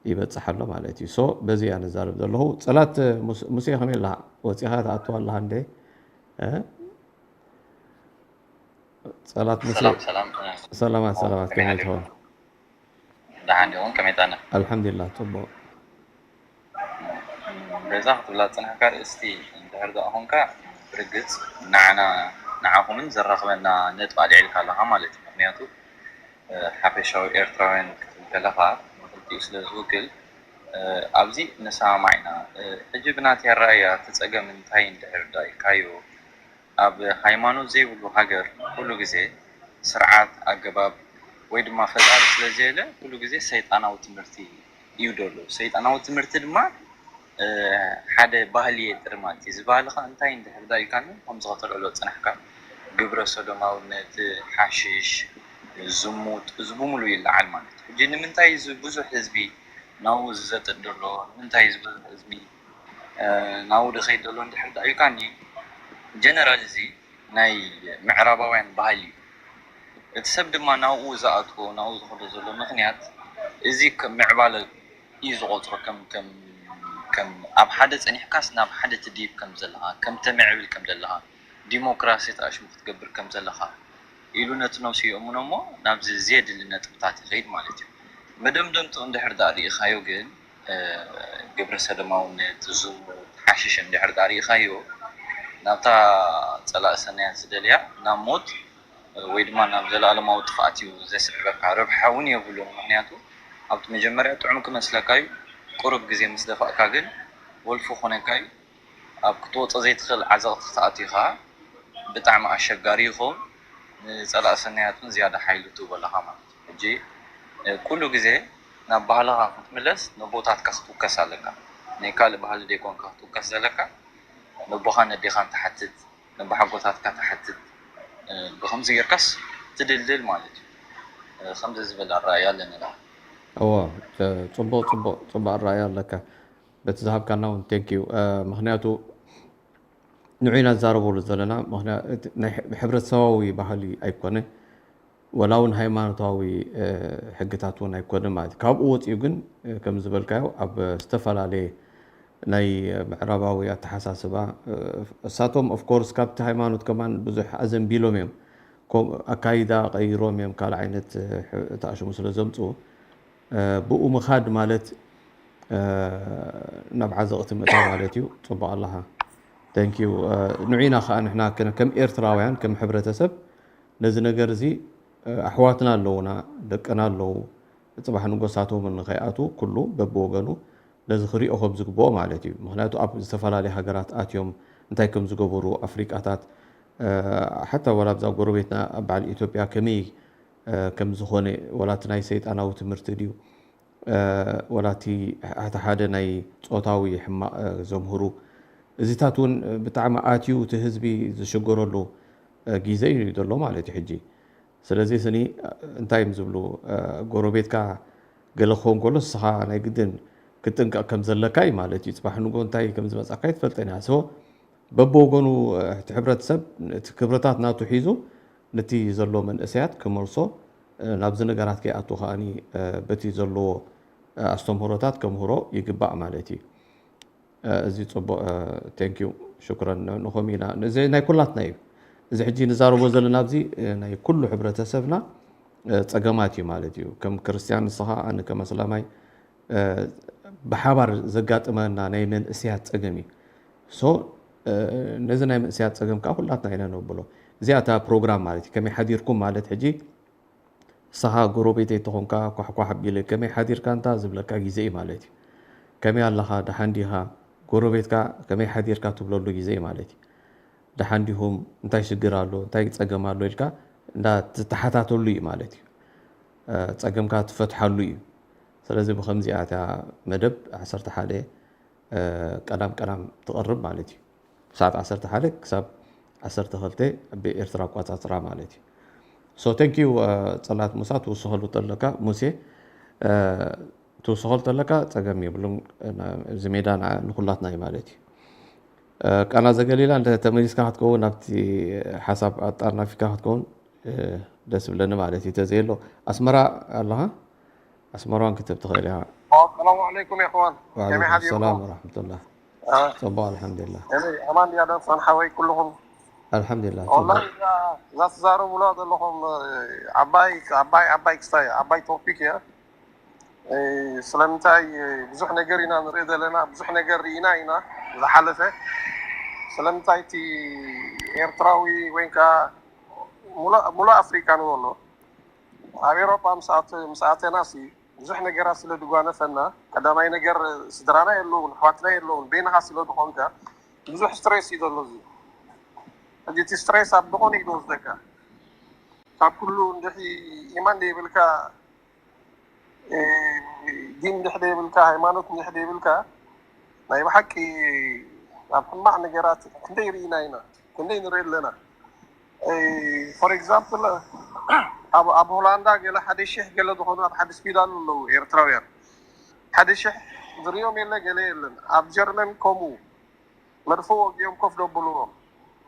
ይበጽሕ ኣሎ ማለት እዩ። ሶ በዚ እያ ንዛረብ ዘለኹ። ጸላት ሙስ- ሙሴ ከመይ ኣለኻ? ወጺኻ ትኣቱ ኣለኻ እንዴ? እ? ጸላት ሙሴ ሰላም ሰላም። ሰላማት ሰላማት ከመይ ትኸውን? ደሓን ዲኹም? ከመይ ጠነ? ኣልሓምዱሊላህ ጽቡቕ። በዛ ክትብላ ዝጸናሕካ ኣርእስቲ እንድሕር ደኣ ኾንካ ብርግጽ ንዓና ንዓኹምን ዘራኽበና ነጥቢ ኣልዒልካ ኣለኻ ማለት እዩ። ምኽንያቱ ሓፈሻዊ ኤርትራውያን ክትብል ከለኻ ንክልቲኡ ስለ ዝውክል ኣብዚ ንሰማማዕ ኢና። ሕጂ ብናተይ ኣረኣእያ እቲ ጸገም እንታይ እንድሕር ደኣ ኢልካዮ ኣብ ሃይማኖት ዘይብሉ ሃገር ኩሉ ግዜ ስርዓት ኣገባብ ወይ ድማ ፈጣሪ ስለ ዘየለ ኩሉ ግዜ ሰይጣናዊ ትምህርቲ እዩ ደሎ። ሰይጣናዊ ትምህርቲ ድማ ሓደ ባህሊ የጥሪ ማለት እዩ። እዚ ባህሊ ከዓ እንታይ እንድሕር ዳ ኢልካኒ ከምዚ ከተልዕሎ ዝፅናሕካ ግብረ ሰዶማውነት፣ ሓሽሽ፣ ዝሙት እዚ ብምሉ ይለዓል ማለት እዩ። ሕጂ ንምንታይ እዚ ብዙሕ ህዝቢ ናብኡ ዝዘጥጥ ደሎ ንምንታይ እዚ ብዙሕ ህዝቢ ናብኡ ዝኸይድ ደሎ እንድሕር ዳ ኢልካኒ ጀነራል እዚ ናይ ምዕራባውያን ባህሊ እዩ። እቲ ሰብ ድማ ናብኡ ዝኣትዎ ናብኡ ዝኸዶ ዘሎ ምኽንያት እዚ ከም ምዕባለ እዩ ዝቆፅሮ ከም ከም ከም ኣብ ሓደ ፀኒሕካስ ናብ ሓደ ትድይብ ከም ዘለኻ ከም ተምዕብል ከም ዘለኻ ዲሞክራሲ ተኣሽሙ ክትገብር ከም ዘለኻ ኢሉ ነቲ ነብሱ ይእምኖ እሞ ናብዚ ዘየድሊ ነጥብታት ይኸይድ ማለት እዩ። መደምደምትኡ እንድሕር ዳኣ ርኢኻዮ ግን ግብረ ሰዶማውነት፣ ዝሙት፣ ሓሽሽ እንድሕር ዳኣ ርኢኻዮ ናብታ ፀላእ ሰናያት ዝደልያ ናብ ሞት ወይ ድማ ናብ ዘለኣለማዊ ጥፍኣት እዩ ዘስዕበካ። ረብሓ እውን የብሉን። ምክንያቱ ኣብቲ መጀመርያ ጥዑም ክመስለካ እዩ፣ ቁሩብ ግዜ ምስ ደፋእካ ግን ወልፊ ክኾነካ እዩ። ኣብ ክትወፆ ዘይትኽእል ዓዘቕቲ ክትኣቱ ኢኻ። ብጣዕሚ ኣሸጋሪ ይኸውን። ንፀላእ ሰናያት እውን ዝያዳ ሓይሊ ትህቦ ኣለኻ ማለት እዩ። ሕጂ ኩሉ ግዜ ናብ ባህልኻ ክትምለስ ነቦታትካ ክትውከስ ኣለካ። ናይ ካልእ ባህሊ ደይኮንካ ክትውከስ ዘለካ ነቦኻን ነዴኻን ትሓትት፣ ነቦሓጎታትካ ትሓትት። ብኸምዚ ጌርካስ ትድልድል ማለት እዩ። ከምዚ ዝብል ኣረኣእያ ኣለኒ። እዎ፣ ጽቡቕ ጽቡቕ ጽቡቕ ኣረኣእያ ኣለካ። በቲ ዝሃብካና እውን thank you። ምኽንያቱ ንዑ ኢና ንዛረበሉ ዘለና ናይ ሕብረተሰባዊ ባህሊ ኣይኮነ ወላ እውን ሃይማኖታዊ ሕግታት እውን ኣይኮነ ማለት እዩ። ካብኡ ወፂኡ ግን ከም ዝበልካዮ ኣብ ዝተፈላለየ ናይ ምዕራባዊ ኣተሓሳስባ እሳቶም of course ካብቲ ሃይማኖት ከማን ብዙሕ ኣዘንቢሎም እዮም። ኣካይዳ ቀይሮም እዮም ካልእ ዓይነት ተኣሽሙ ስለ ዘምፅኡ ብኡ ምኻድ ማለት ናብ ዓዘቕቲ ምእታው ማለት እዩ። ፅቡቕ ኣለኻ። Thank you። ንዑ ኢና ከዓ ንሕና ከም ኤርትራውያን ከም ሕብረተሰብ ነዚ ነገር እዚ ኣሕዋትና ኣለውና፣ ደቅና ኣለዉ፣ ፅባሕ ንጎሳቶም ንኸይኣትዉ ኩሉ በብወገኑ ነዚ ክሪኦ ከም ዝግብኦ ማለት እዩ። ምክንያቱ ኣብ ዝተፈላለዩ ሃገራት ኣትዮም እንታይ ከም ዝገበሩ ኣፍሪቃታት ሓታ ዋላ ኣብዛ ጎረቤትና ኣብ በዓል ኢትዮጵያ ከመይ ከም ዝኾነ ዋላ እቲ ናይ ሰይጣናዊ ትምህርቲ ድዩ ወላቲ እቲ ሓደ ናይ ጾታዊ ሕማቕ ዘምህሩ እዚታት እውን ብጣዕሚ ኣትዩ እቲ ህዝቢ ዝሽገረሉ ግዜ እዩ ዘሎ ማለት እዩ ሕጂ። ስለዚ ስኒ እንታይ እዮም ዝብሉ ጎረቤትካ ገለ ክኸውን ከሎ ንስኻ ናይ ግድን ክትጥንቀቕ ከም ዘለካ እዩ ማለት እዩ። ፅባሕ ንጎ እንታይ ከም ዝመፃካ ይትፈልጠን እያ። በብወገኑ እቲ ሕብረተሰብ እቲ ክብርታት ናቱ ሒዙ ነቲ ዘሎ መንእሰያት ክመልሶ ናብዚ ነገራት ከይኣቱ ከኣ በቲ ዘለዎ ኣስተምህሮታት ከምህሮ ይግባእ ማለት እዩ። እዚ ፅቡቕ። Thank you። ሽኩረን ንኾም ኢና እዚ ናይ ኩላትና እዩ። እዚ ሕጂ ንዛረቦ ዘለና ኣብዚ ናይ ኩሉ ሕብረተሰብና ፀገማት እዩ ማለት እዩ። ከም ክርስትያን ንስኻ ኣነ ከም ኣስላማይ ብሓባር ዘጋጥመና ናይ መንእሰያት ፀገም እዩ። So ነዚ ናይ መንእሰያት ፀገም ከዓ ኩላትና ኢና ነብሎ። እዚኣ እታ ፕሮግራም ማለት እዩ። ከመይ ሓዲርኩም ማለት ሕጂ ንስኻ ጎረቤተይ ተኾንካ ኳሕኳሕ ኣቢለ ከመይ ሓዲርካ እንታ ዝብለካ ግዜ እዩ ማለት እዩ። ከመይ ኣለኻ ደሓን ዲኻ ጎረቤትካ ከመይ ሓዲርካ ትብለሉ ግዜ እዩ ማለት እዩ። ደሓን ዲኹም እንታይ ሽግር ኣሎ እንታይ ፀገም ኣሎ ኢልካ እንዳ ትተሓታተሉ እዩ ማለት እዩ። ፀገምካ ትፈትሓሉ እዩ። ስለዚ ብኸምዚኣ እታ መደብ ዓሰርተ ሓደ ቀዳም ቀዳም ትቐርብ ማለት እዩ። ሰዓት ዓሰርተ ሓደ ክሳብ ዓሰርተ ክልተ ብኤርትራ ኣቋፃፅራ ማለት እዩ። So thank you። ፀላት ሙሳ ትውስኸሉ ተለካ ሙሴ ትውስኸሉ ተለካ ፀገም የብሉን። እዚ ሜዳ ንኩላትና እዩ ማለት እዩ። ቃና ዘገሊላ እንተ ተመሊስካ ክትከውን ናብቲ ሓሳብ ኣጣርናፊካ ክትከውን ደስ ብለኒ ማለት እዩ። ተዘየሎ ኣስመራ ኣለኻ? ኣስመራን ክትብ ትኽእል ኢኻ። ሰላም ዓለይኩም የኽዋን። ከመይ ወዓለይኩም ሓዲርኩም? ሰላም ወራሕመቱላህ። አ፣ ጽቡቕ ኣልሓምዱሊላህ። ከመይ ኣማን ድያ ደንሳን ሓወይ ኩልኹም? ኣልሓምዱሊላህ ወላሂ ጽቡቕ። እዛ እዛ ትዛረቡላ ዘለኹም እ፣ ዓባይ ዓባይ ዓባይ ክስታይ ዓባይ ቶፒክ እያ። እ፣ ስለምንታይ እ፣ ብዙሕ ነገር ኢና ንርኢ ዘለና፣ ብዙሕ ነገር ርኢና ኢና ዝሓለፈ። ስለምንታይ እቲ ኤርትራዊ ወይ ከዓ ሙሉእ ሙሉእ ኣፍሪቃ ንበሎ ኣብ ኤሮጳ ምስ ኣተ- ምስ ኣተና ሲ ብዙሕ ነገራት ስለ ዝጓነፈና፣ ቀዳማይ ነገር ስድራና የለውን፣ ኣሕዋትና የለውን፣ በይንኻ ስለ ዝኾንካ ብዙሕ ስትሬስ እዩ ዘሎ። እዚ ሕጂ እቲ ስትሬስ ኣብ ዝኾነ እዩ ዝወስደካ። ካብ ኩሉ እንድሕሪ ኢማን ዘይብልካ፣ እ፣ ዲን እንድሕሪ ዘይብልካ፣ ሃይማኖት እንድሕሪ ዘይብልካ፣ ናይ ብሓቂ ኣብ ሕማቕ ነገራት ክንደይ ርኢና ኢና፣ ክንደይ ንርኢ ኣለና። ፎር ኤግዛምፕል ኣብ ኣብ ሆላንዳ ገለ ሓደ ሽሕ ገለ ዝኾኑ ኣብ ሓደ ስፒዳል ኣለዉ ኤርትራውያን። ሓደ ሽሕ ዝሪኦም የለ ገለ የለን። ኣብ ጀርመን ከምኡ መድፍእ ወጊኦም ኮፍ ደብልዎም።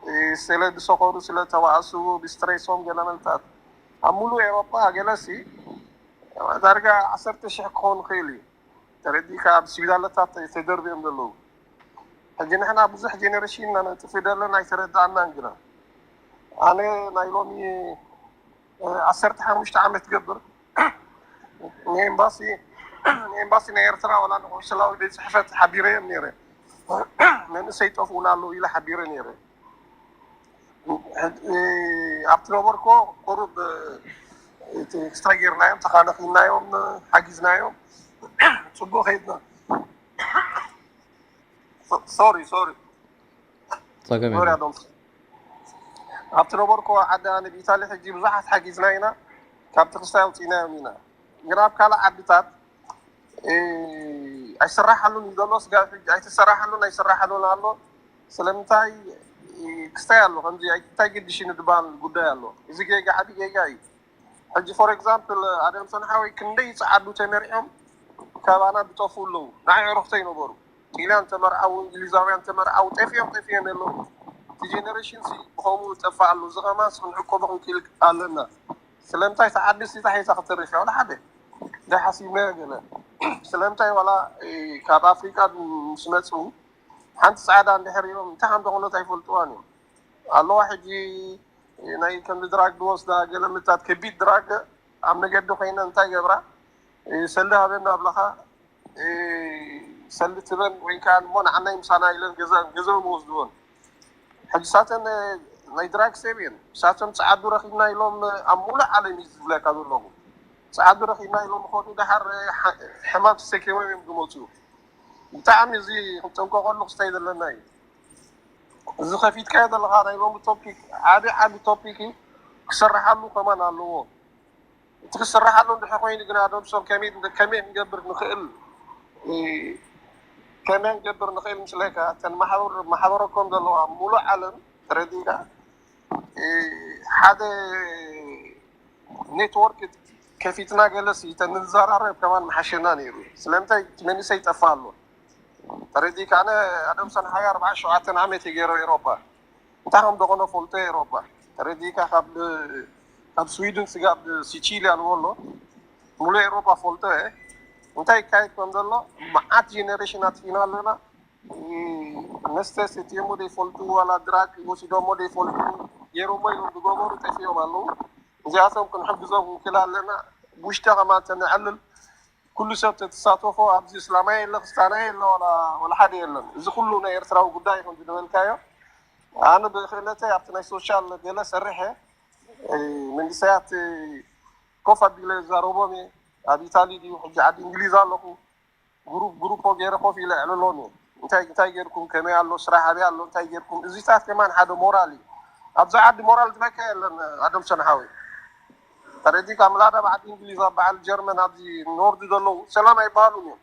እ፣ ስለ ዝሰኸሩ፣ ስለ ተባእሱ፣ ብስትሬሶም ገለ መልታት። ኣብ ሙሉእ ኤሮጳ ገለሲ ዳርጋ ዓሰርተ ሽሕ ክኸውን ይኽእል እዩ። ተረዲእካ ኣብ ስፒዳለታት ተደርብዮም ዘለዉ። ሕጂ ንሕና ብዙሕ ጀኔሬሽን ኢና ነጥፍእ ዘለና ኣይተረዳእናን ግና። ኣነ ናይ ሎሚ እ፣ ዓሰርተ ሓሙሽተ ዓመት ገብር ንኤምባሲ ንኤምባሲ ናይ ኤርትራ ዋላ ንቆንስላዊ ቤት ጽሕፈት ሓቢረዮም ነይረ። መንእሰይ ጠፍኡና ኣለዉ ኢለ ሓቢረ ነይረ። እ፣ ኣብቲ ነበርኮ ቁሩብ እ፣ እቲ ክስታይ ጌርናዮም፣ ተኻነኺናዮም፣ ሓጊዝናዮም። ጽቡቕ ከይድና። ሶሪ ሶሪ ጸገም ሶሪ የለን። ኣዶም ኣብቲ ነበርኮ ዓዲ ኣነ ብኢታሊ ሕጂ ብዙሓት ሓጊዝና ኢና፣ ካብቲ ክስታይ ኣውፂእናዮም ኢና። ግን ኣብ ካልእ ዓድታት እ፣ ኣይስራሓሉን እዩ ዘሎ። ስጋብ ሕጂ ኣይተሰራሓሉን ኣይስራሓሉን ኣሎ። ስለምንታይ እ፣ ክስታይ ኣሎ ከምዚ ኣይ- እንታይ ግድሽ እዩ ንድበሃል ጉዳይ ኣሎ። እዚ ጌጋ ዓብዪ ጌጋ እዩ። ሕጂ ፎር ኤግዛምፕል ኣደም ሰንሓወይ ክንደይ ፀዓዱ ተመሪሖም ካባና ዝጠፍኡ ኣለዉ። ንዓይ ዕሩኽተይ ነበሩ። ጢልያን ተመርዓዉ፣ እንግሊዛውያን ተመርዓዉ፣ ጠፊኦም ጠፊኦም የለዉ። እቲ ጀነሬሽን ሲ ብኸምኡ ዝጠፍእ ኣሎ። እዚ ኸማን ክንዕቆቦ ክንክእል ኣለና። ስለምንታይ እቲ ዓዲ ሲ ታሒዛ ክትተርፍ እያ? ዋላ ሓደ እንታይ ሓሲብናዮ ገለ። ስለምንታይ ዋላ እ፣ ካብ ኣፍሪቃ ምስ መፁ ሓንቲ ፃዕዳ እንድሕር እዮም እንታይ ከም ዝኾነት ኣይፈልጥዋን እዮም ኣለዋ። ሕጂ ናይ ከምዚ ድራግ ዝወስዳ ገለ ምታት ከቢድ ድራግ ኣብ መገዲ ኮይነ እንታይ ገብራ ሰልዲ ሃበና ኣብለኻ ሰልዲ ትበን ወይ ከዓ እሞ ንዓናይ ምሳና ኢለን ገዛ ገንዘቦም ይወስድዎን። ሕጂ ሳተን ናይ ድራግ ሰብ እየን። ሳቶም ፀዓዱ ረኪብና ኢሎም ኣብ ሙሉእ ዓለም እዩ ዝብለካ ዘለኹ። ፀዓዱ ረኪብና ኢሎም ይኾኑ ደሓር ሐ- ሕማም ተሰኪሞም እዮም ዝመፅኡ። ብጣዕሚ እዚ ክንጠንቀቀሉ ክስታይ ዘለና እዩ። እዚ ከፊትካዮ ዘለካ ናይ ሎሚ ቶፒክ ዓቢ ዓቢ ቶፒክ እዩ። ክስርሓሉ ከማን ኣለዎ። እቲ ክስርሓሉ እንድሕር ኮይኑ ግን ኣደም ሰብ ከመይ ከመይ ክንገብር ንኽእል እ፣ ከመይ ክንገብር ንኽእል ምስለካ እተን ማሕበር ማሕበረኮም ዘለዋ ሙሉእ ዓለም ተረዲእካ እ፣ ሓደ ኔትወርክ ከፊትና ገለሲ ተንዘራረብ ከማን መሓሸና ነይሩ። ስለምንታይ እቲ መንእሰይ ይጠፋ ኣሎ ተረዲእካ። ኣነ ኣደም ሰንሓዊ ኣርባዓ ሸውዓተ ዓመት የገይሮ ኤሮፓ እንታይ ከም ደኾነ ፈልጦ ኤሮፓ ተረዲእካ ካብ ካብ ስዊድን ስጋብ ሲቺልያ ንበሎ ሙሉእ ኤሮፓ ፈልጦ እየ እንታይ ይካየድ ከም ዘሎ። መዓት ጀኔሬሽን ኣጥፊና ኣለና። መስተ ሰትየሞ ዘይፈልጡ ዋላ ድራግ ወሲዶሞ ዘይፈልጡ ገይሮሞ ኢሎም ዝገበሩ ጠፊኦም ኣለዉ። እዚኣቶም ክንሕግዞም ክንክእል ኣለና። ውሽጢ ከማን ተነዕልል ኩሉ ሰብ ተተሳተፎ ኣብዚ እስላማይ የለ ክርስታናይ የለ ዋላ ዋላ ሓደ የለን። እዚ ኩሉ ናይ ኤርትራዊ ጉዳይ ከም ዝበልካዮ ኣነ ብክእለተይ ኣብቲ ናይ ሶሻል ገለ ሰርሐ መንግስታያት ኮፍ ኣቢለ ዛረቦም እየ። ኣብ ኢታሊ ድዩ ሕጂ ዓዲ እንግሊዝ ኣለኹ ግሩፕ ግሩፖ ገይረ ኮፍ ኢለ ዕልሎም እየ። እንታይ እንታይ ጌርኩም ከመይ ኣሎ ስራሕ ኣበይ ኣሎ እንታይ ጌርኩም እዚታት ከማን ሓደ ሞራል እዩ። ኣብዚ ዓዲ ሞራል ዝበካ የለን ኣደም ሰንሓዊ ተረዲካ ምላዳ ኣብ ዓዲ እንግሊዝ ኣብ በዓል ጀርመን ኣብዚ ኖርድ ዘለዉ ሰላም ኣይበሃሉን እዮም።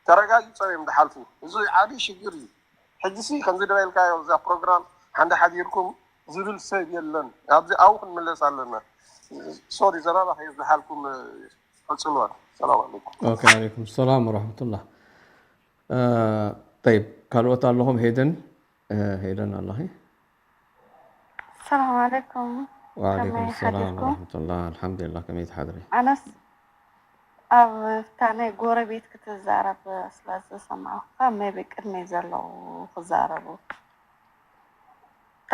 ተረጋጊፆም እዮም ዝሓልፉ። እዚ ዓብዪ ሽግር እዩ። ሕጂ ሲ ከምዚ ዝበልካዮ እዛ ፕሮግራም ሓንደ ሓዲርኩም ዝብል ሰብ የለን። ኣብዚ ኣብኡ ክንምለስ ኣለና። ሶሪ ዘረባ ከየብዝሓልኩም ቀፅልዋ። ሰላም ኣለይኩም። ኦኬ ዓለይኩም ሰላም ወረሕመቱላህ። ጠይብ ካልኦት ኣለኹም? ሄደን ሄደን ኣለኺ? ሰላም ዓለይኩም። وعليكم ከመይ السلام ሓዲርኩም? ورحمة الله. الحمد لله. ከመይ ትሓድሪ? ኣነስ ኣብ እታ ናይ ጎረቤት ክትዛረብ ስለ ዝሰማዕኩካ maybe ቅድመይ ዘለዉ ክዛረቡ እታ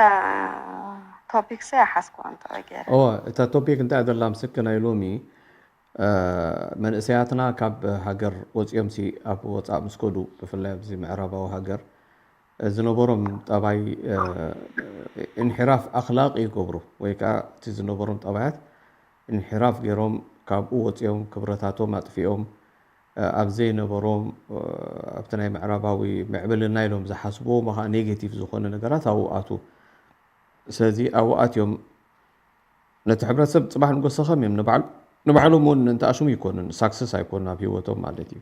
ቶፒክ ሰ ይሓዝኩዋ እንጥዑ ገይረ እወ፣ እታ ቶፒክ እንታይ ደላ ምስክ ናይ ሎሚ፣ እ፣ መንእሰያትና ካብ ሃገር ወፂኦም ሲ ኣብ ወፃእ ምስ ከዱ፣ ብፍላይ ኣብዚ ምዕራባዊ ሃገር፣ እ፣ ዝነበሮም ጠባይ፣ እ፣ እንሒራፍ ኣኽላቕ ይገብሩ፣ ወይ ከዓ እቲ ዝነበሮም ጠባያት እንሒራፍ ገይሮም ካብኡ ወፂኦም ክብረታቶም ኣጥፊኦም፣ እ፣ ኣብ ዘይነበሮም፣ እ፣ ኣብቲ ናይ ምዕራባዊ ምዕብልና ኢሎም ዝሓስብዎ ኸዓ ኔጌቲቭ ዝኾነ ነገራት ኣብኡ ኣቱ። ስለዚ ኣብኡ ኣትዮም ነቲ ሕብረተሰብ ፅባሕ ንጎሰኸም እዮም ንባዕል-፣ ንባዕሎም እውን እንተኣሽሙ ይኮኑን ሳክሰስ ኣይኮኑን ኣብ ህይወቶም ማለት እዩ።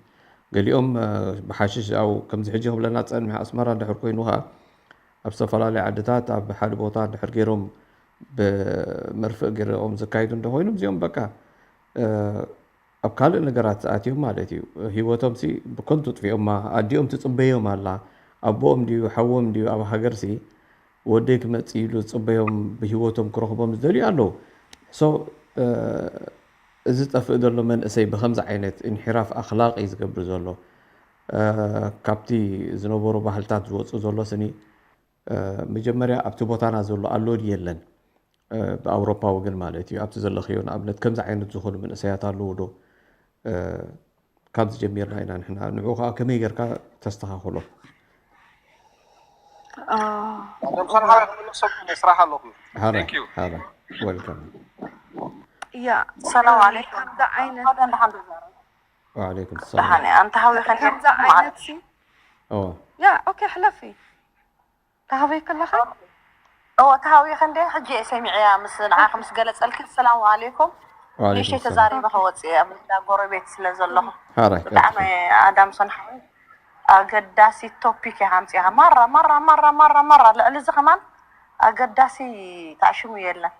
ገሊኦም እ፣ ብሓሽሽ ኣብ ከምዚ ሕጂ ክብለና ፀንሕ ኣስመራ እንድሕር ኮይኑ ከዓ ኣብ ዝተፈላለዩ ዓድታት ኣብ ሓደ ቦታ እንድሕር ገይሮም ብመርፍእ ገይሮም ዘካይዱ እንተኮይኖም እዚኦም በቃ እ፣ ኣብ ካልእ ነገራት ኣትዮም ማለት እዩ። ህይወቶም ሲ ብከንቱ ጥፊኦማ። ኣዲኦም ትፅበዮም ኣላ። ኣቦኦም ድዩ ሓዎም ድዩ ኣብ ሃገር ሲ ወደይ ክመፅእ ኢሉ ዝፅበዮም ብህይወቶም ክረኽቦም ዝደልዩ ኣለዉ። ሶ እ፣ እዚ ዝጠፍእ ዘሎ መንእሰይ ብከምዚ ዓይነት እንሒራፍ ኣኽላቕ እዩ ዝገብር ዘሎ። እ፣ ካብቲ ዝነበሩ ባህልታት ዝወፁ ዘሎ ስኒ እ፣ መጀመርያ ኣብቲ ቦታና ዘሎ ኣሎ ድዩ የለን? እ፣ ብኣውሮፓዊ ግን ማለት እዩ። ኣብቲ ዘለኽዮ ንኣብነት ከምዚ ዓይነት ዝኾኑ መንእሰያት ኣለዉ ዶ? እ፣ ካብዚ ጀሚርና ኢና ንሕና። ንዑ ከዓ ከመይ ጌርካ ተስተኻኽሎ? ኦ፣ ዶክተር ሓወይ ክምልሰኩም ስራሕ ኣለኹ። ሃረ Thank you። ሃረ ወልካም። ያ ሰላም ዓለይኩም። ከምዚ ዓይነት ሓደ እንድሓን ተዛረብ ወዓለይኩም ደሓን ሰላም። እያ። ኣንተ ሃዊኸ እንደ ከምዚ ዓይነት ሲ ኦ ያ ኦኬ ሕለፊ ተሃወይ ከለኻ እወ ተሃዊኸ እንደ ሕጂ እየ ሰሚዐያ ምስ ንዓኺ ምስ ገለጸልኪ። ሰላም ዓለይኩም። ንእሽተይ ወዓለይኩም ሰላም። ተዛሪበ ከወፅእ እየ ኣብ እንዳ ጎረቤት ስለ ዘለኹ። ሓራይ ብጣዕሚ ቀጥል። ኣዳም ሰንሓዊ ኣገዳሲት ቶፒክ ኢኻ ኣምፂኻ። ማራ ማራ ማራ ማራ ማራ ልዕሊ እዚ ከማን ኣገዳሲ ተኣሽሙ የለን።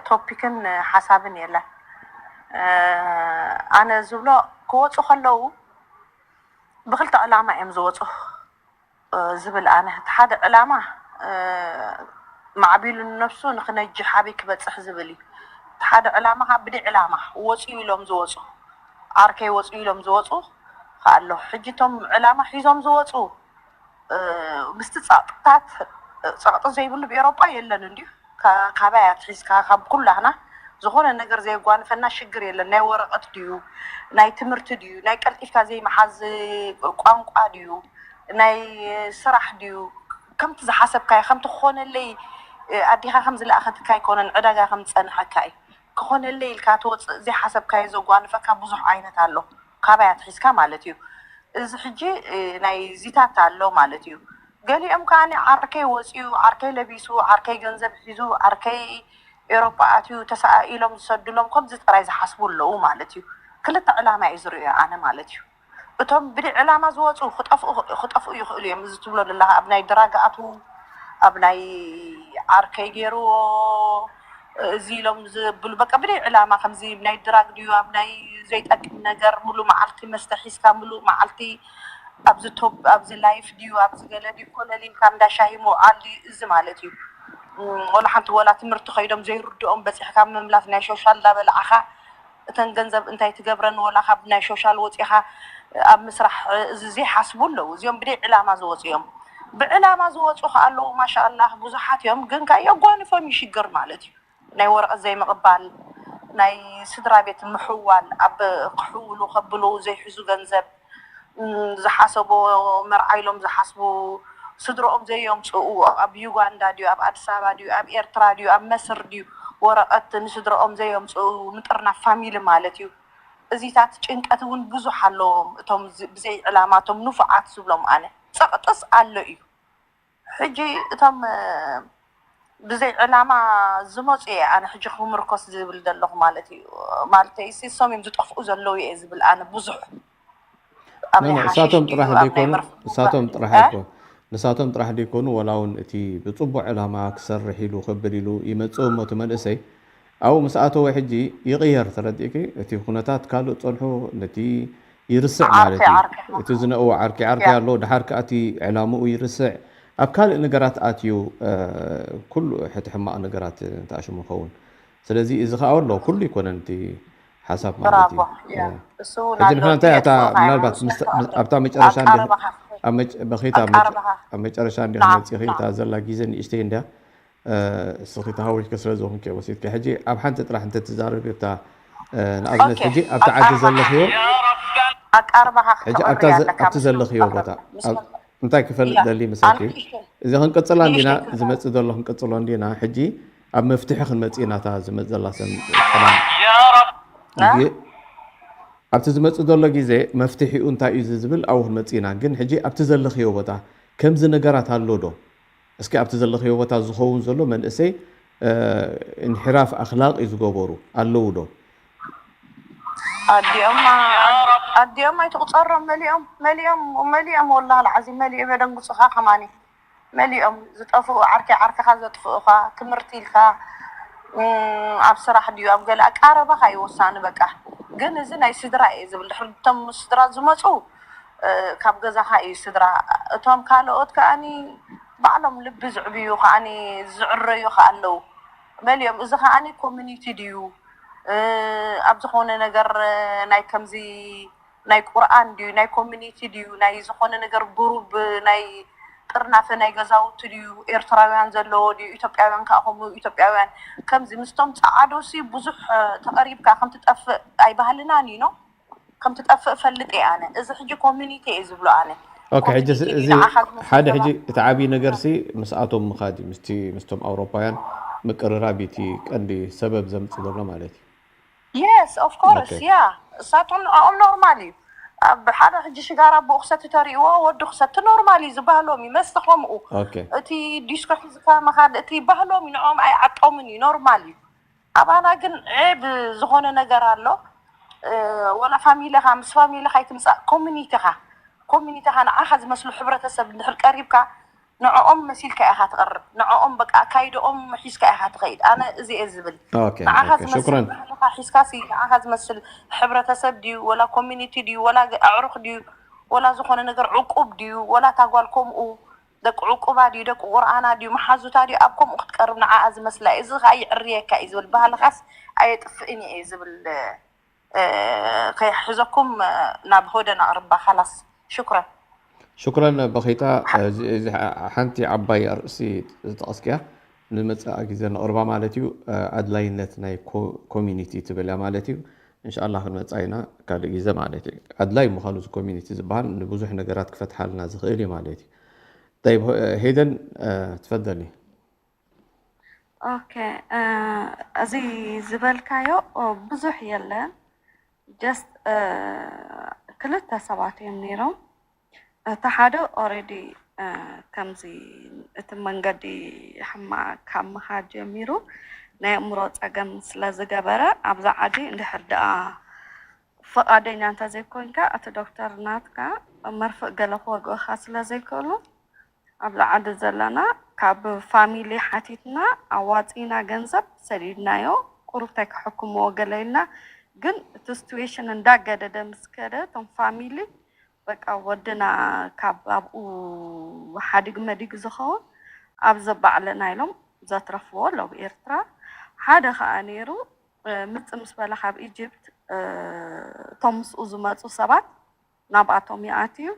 ቶፒክን ሓሳብን የለን። ኣነ ዝብሎ ክወፁ ከለዉ ብክልተ ዕላማ እዮም ዝወፁ ዝብል ኣነ። እቲ ሓደ ዕላማ ማዕቢሉ ንነብሱ ንክነጅሕ ኣበይ ክበፅሕ ዝብል እዩ። እቲ ሓደ ዕላማ ከዓ ብደይ ዕላማ ወፅኡ ኢሎም ዝወፁ ዓርከይ ወፅኡ ኢሎም ዝወፁ ከዓ ኣለዉ። ሕጂ እቶም ዕላማ ሒዞም ዝወፁ ምስቲ ፀቕጥታት ፀቕጢ ዘይብሉ ብኤሮጳ የለን እንድዩ። ካባይ ኣትሒዝካ ካብ ኩላህና ዝኾነ ነገር ዘየጓንፈና ሽግር የለን። ናይ ወረቐት ድዩ ናይ ትምህርቲ ድዩ ናይ ቀልጢፍካ ዘይመሓዝ ቋንቋ ድዩ ናይ ስራሕ ድዩ ከምቲ ዝሓሰብካዮ ከምቲ ክኾነለይ ኣዲኻ ከም ዝለኣኸትካ ኣይኮነን ዕዳጋ ከም ዝፀንሐካ እዩ። ክኾነለይ ኢልካ ትወፅእ ዘይሓሰብካዮ ዘጓንፈካ ብዙሕ ዓይነት ኣሎ። ካባይ ኣትሒዝካ ማለት እዩ። እዚ ሕጂ ናይ ዚታት ኣሎ ማለት እዩ። ገሊኦም ከዓ ዓርከይ ወፂኡ ዓርከይ ለቢሱ ዓርከይ ገንዘብ ሒዙ ዓርከይ ኤሮጳ ኣትዩ ተሰኣኢሎም ዝሰድሎም ከምዚ ጥራይ ዝሓስቡ ኣለዉ ማለት እዩ። ክልተ ዕላማ እዩ ዝርእዮ ኣነ ማለት እዩ። እቶም ብደይ ዕላማ ዝወፁ ክጠፍኡ ክጠፍኡ ይኽእሉ እዮም። እዚ ትብሎ ዘለካ ኣብ ናይ ድራግ ኣትዉ ኣብ ናይ ዓርከይ ገይርዎ እዚ ኢሎም ዝብሉ በቃ ብደይ ዕላማ ከምዚ ናይ ድራግ ድዩ ኣብ ናይ ዘይጠቅም ነገር ሙሉ መዓልቲ መስተ ሒዝካ ሙሉ መዓልቲ ኣብዚ ቶፕ ኣብዚ ላይፍ ድዩ ኣብዚ ገለ ድዩ ኮለል ኢልካ እንዳ ሻሂ ምውዓል ድዩ እዚ ማለት እዩ። ወላ ሓንቲ ወላ ትምህርቲ ከይዶም ዘይርድኦም በፂሕካ ምምላስ ናይ ሾሻል እንዳበላዕኻ እተን ገንዘብ እንታይ ትገብረን ወላ ካብ ናይ ሾሻል ወፂኻ ኣብ ምስራሕ እዚ ዘይሓስቡ ኣለዉ። እዚኦም ብደይ ዕላማ ዝወፁ እዮም። ብዕላማ ዝወፁ ከ ኣለዉ ማሻኣላህ ብዙሓት እዮም። ግን ከ የጓንፎም ይሽግር ማለት እዩ። ናይ ወረቐት ዘይምቕባል ናይ ስድራ ቤት ምሕዋል ኣብ ክሕውሉ ከብሉ ዘይሕዙ ገንዘብ ዝሓሰቦ መርዓ ኢሎም ዝሓስቡ ስድረኦም ዘየምፅኡ ኣብ ዩጋንዳ ድዩ ኣብ ኣዲስ ኣበባ ድዩ ኣብ ኤርትራ ድዩ ኣብ መስር ድዩ ወረቐት ንስድረኦም ዘየምፅኡ ምጥርናፍ ፋሚሊ ማለት እዩ። እዚታት ጭንቀት እውን ብዙሕ ኣለዎም እቶም ብዘይ ዕላማ እቶም ንፉዓት ዝብሎም ኣነ ፀቕጥስ ኣሎ እዩ። ሕጂ እቶም ብዘይ ዕላማ ዝመፁ እየ ኣነ ሕጂ ክምርኮስ ዝብል ዘለኹ ማለት እዩ። ማለተይ ሲ እሶም እዮም ዝጠፍኡ ዘለዉ እየ ዝብል ኣነ ብዙሕ ኣብ ናይ ሓሽሽ እሳቶም ድዩ ጥራሕ ኣብ ናይ ዘይኮኑ መርፍእ እሳቶም ምብላዕ ጥራሕ እ? ኣይኮ ንሳቶም ጥራሕ ዘይኮኑ ወላ እውን እቲ ብፅቡቅ ዕላማ ክሰርሕ ኢሉ ክብል ኢሉ ይመፅእ እሞ እቲ መንእሰይ ኣብኡ ምስ ኣተወ ሕጂ ይቕየር ተረዲእኪ እቲ ኩነታት ካልእ ፀንሑ ነቲ ይርስዕ ማለት ዓርከይ እዩ ዓርከይ እቲ ዝነእዎ ዓርኪ ዓርከይ ያ ኣሎ ድሓር ከዓ እቲ ዕላምኡ ይርስዕ ኣብ ካልእ ነገራት ኣትዩ ኩሉ ሕቲ ሕማቕ ነገራት ንትኣሽሙ ይኸውን። ስለዚ እዚ ከዓ ኣሎ ኩሉ ይኮነን እቲ ሓሳብ ማለት እዩ። እሱ ሕጂ ንሕና እንታይ ምናልባት ኣብታ መጨረሻ በኺታ ኣብ መጨረሻ እንዲ መፂኺ እታ ዘላ ግዜ ንእሽተይ እንዲያ ስኺ ተሃዊልኪ ስለ ዝኾንኪ ወሲድኪ ሕጂ ኣብ ሓንቲ ጥራሕ እንተትዛረቢ እታ ንኣብነት ሕጂ ኣብቲ ዓዲ ዘለኽዮ ኣብቲ ዘለኽዮ ቦታ እንታይ ክፈልጥ ደሊ መሰልኪ? እዚ ክንቅፅላ እንዲና ዝመፅእ ዘሎ ክንቅፅሎ እንዲና ሕጂ ኣብ መፍትሒ ክንመፅእ ኢና እታ ዝመፅ ዘላ ሰም ቀዳም ኣብቲ ዝመፅእ ዘሎ ግዜ መፍትሒኡ እንታይ እዩ ዝብል ኣብኡ ክንመፅእ ኢና። ግን ሕጂ ኣብቲ ዘለኽዮ ቦታ ከምዚ ነገራት ኣሎ ዶ? እስኪ ኣብቲ ዘለኽዮ ቦታ ዝኸውን ዘሎ መንእሰይ እንሒራፍ ኣኽላቕ እዩ ዝገበሩ ኣለዉ ዶ? ኣዲኦም ኣዲኦም ኣይትቁፀሮም መሊኦም መሊኦም መሊኦም ወላሂ ልዓዚም መሊኦም የደንግፁኻ ከማኒ መሊኦም ዝጠፍኡ ዓርኪ ዓርክኻ ዘጥፍኡኻ ትምህርቲ ኢልካ ኣብ ስራሕ ድዩ ኣብ ገለ ኣቃረባኻ እዩ ወሳኒ በቃ ግን እዚ ናይ ስድራ እየ ዝብል ድሕሪ እቶም ስድራ ዝመፁ ካብ ገዛኻ እዩ ስድራ እቶም ካልኦት ከኣኒ ባዕሎም ልቢ ዝዕብዩ ከኣኒ ዝዕረዩ ከ ኣለዉ መሊኦም እዚ ከኣኒ ኮሚኒቲ ድዩ ኣብ ዝኾነ ነገር ናይ ከምዚ ናይ ቁርኣን ድዩ ናይ ኮሚኒቲ ድዩ ናይ ዝኾነ ነገር ጉሩብ ናይ ጥርናፈ ናይ ገዛውቲ ድዩ ኤርትራውያን ዘለዎ ድዩ ኢትዮጵያውያን ከዓ ከምኡ ኢትዮጵያውያን ከምዚ ምስቶም ፀዓዶሲ ብዙሕ ተቐሪብካ ከምትጠፍእ ኣይባህልናን እዩ ነው ከምትጠፍእ ፈልጥ እየ ኣነ እዚ ሕጂ ኮሚኒቲ እየ ዝብሎ ኣነ ኦኬ ሕጂ እዚ ሓደ ሕጂ እቲ ዓብዪ ነገር ሲ ምስኣቶም ምኻድ እዩ ምስቲ ምስቶም ኣውሮፓውያን ምቅርራብ እቲ ቀንዲ ሰበብ ዘምፅ ዘሎ ማለት እዩ yes of course yeah እሳቶም ንዕኦም ኖርማል እዩ ኣብ ሓደ ሕጂ ሽጋራ ኣቦኡ ክሰቲ ተሪእዎ ወዱ ክሰቲ ኖርማል እዩ ዝበሃሎም እዩ መስተ ከምኡ እቲ ዲስኮ ሒዝካ ምኻድ እቲ ባህሎም እዩ ንዕኦም ኣይዓጦምን እዩ ኖርማል እዩ ኣባና ግን ዔብ ዝኾነ ነገር ኣሎ ወላ ፋሚሊኻ ምስ ፋሚሊኻ ኣይትምፃእ ኮሚኒቲኻ ኮሚኒቲኻ ንዓኻ ዝመስሉ ሕብረተሰብ እንድሕር ቀሪብካ ንዕኦም መሲልካ ኢኻ ትቐርብ ንዕኦም በቃ ኣካይድኦም ሒዝካ ኢኻ ትኸይድ ኣነ እዚ እየ ዝብል ንዓኻ ዝመስል ባህልኻ ሒዝካ ሲ ንዓኻ ዝመስል ሕብረተሰብ ድዩ ወላ ኮሚኒቲ ድዩ ወላ ኣዕሩኽ ድዩ ወላ ዝኾነ ነገር ዕቁብ ድዩ ወላ ታጓል ከምኡ ደቂ ዕቁባ ድዩ ደቂ ቁርኣና ድዩ መሓዙታ ድዩ ኣብ ከምኡ ክትቀርብ ንዓኣ ዝመስላ እዚ ከዓ ይዕርየካ እዩ ዝብል ባህልኻስ ኣየጥፍእን እየ ዝብል ከይሕዘኩም ናብ ሆደን ኣቕርባ ካላስ ሽኩረን ሽኩረን በኺታ ሓንቲ ዓባይ ኣርእሲ ዝጠቐስክያ ንመፅኣ ግዜ ነቕርባ ማለት እዩ ኣድላይነት ናይ ኮሚኒቲ ትብል እያ ማለት እዩ እንሻላ ክንመፃ ኢና ካልእ ግዜ ማለት እዩ ኣድላይ ምዃኑ እዚ ኮሚኒቲ ዝበሃል ንብዙሕ ነገራት ክፈትሓልና ዝኽእል እዩ ማለት እዩ طيب ሄደን ትፈደሊ ኦኬ እዚ ዝበልካዮ ብዙሕ የለን just ክልተ ሰባት እዮም ነይሮም እቲ ሓደ already ከምዚ እቲ መንገዲ ሕማቅ ካብ ምኻድ ጀሚሩ ናይ ኣእምሮ ፀገም ስለ ዝገበረ ኣብዛ ዓዲ እንድሕር ደኣ ፍቓደኛ እንተዘይኮንካ እቲ ዶክተር ናትካ መርፍእ ገለ ክወግኡኻ ስለ ዘይክእሉ ኣብዚ ዓዲ ዘለና ካብ ፋሚሊ ሓቲትና ኣዋፂና ገንዘብ ሰዲድናዮ ቁሩብ እንታይ ክሕክምዎ ገለ ኢልና ግን እቲ situation እንዳገደደ ምስ ከደ እቶም ፋሚሊ በቃ ወድና ካብ ኣብኡ ሓዲግ መዲግ ዝኸውን ኣብ ዘባዕለና ኢሎም ዘትረፍዎ ኣለዉ ኤርትራ ሓደ ከዓ ነይሩ ምጽ ምስ በለ ካብ ኢጅፕት እቶም ምስኡ ዝመፁ ሰባት ናብኣቶም ይኣትዩ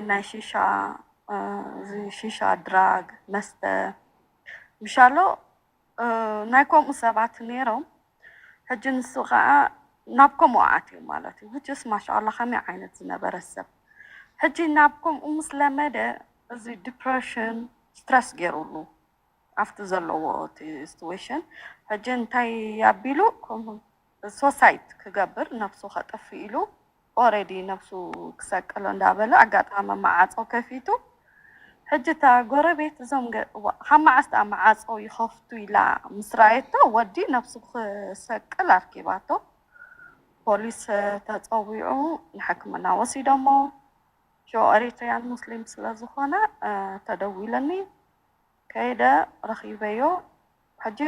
ናይ ሺሻ ሺሻ ድራግ መስተ ምሻሎ ናይ ከምኡ ሰባት ነይሮም ሕጂ ንሱ ከዓ ናብ ከምኡ ኣትዩ ማለት እዩ which is ማሻኣላ ከመይ ዓይነት ዝነበረ ሰብ ሕጂ ናብ ከምኡ ምስ ለመደ እዚ ዲፕሬሽን ስትረስ ገይሩሉ ኣብቲ ዘለዎ situation ሕጂ እንታይ ኣቢሉ suicide ክገብር ነብሱ ከጥፍእ ኢሉ already ነብሱ ክሰቅሎ እንዳበለ ኣጋጣሚ መዓፆ ከፊቱ ሕጂ እታ ጎረቤት እዞም ካብ መዓስ ደኣ መዓፆ ይኸፍቱ ኢላ ምስ ረኣየቶ ወዲ ነብሱ ክሰቅል ኣርኪባቶ ፖሊስ ተፀዊዑ ንሕክምና ወሲዶሞ ሸው ኤሪትሪያን ሙስሊም ስለ ዝኾነ ተደዊለኒ ከይደ ረኺበዮ ሕጂ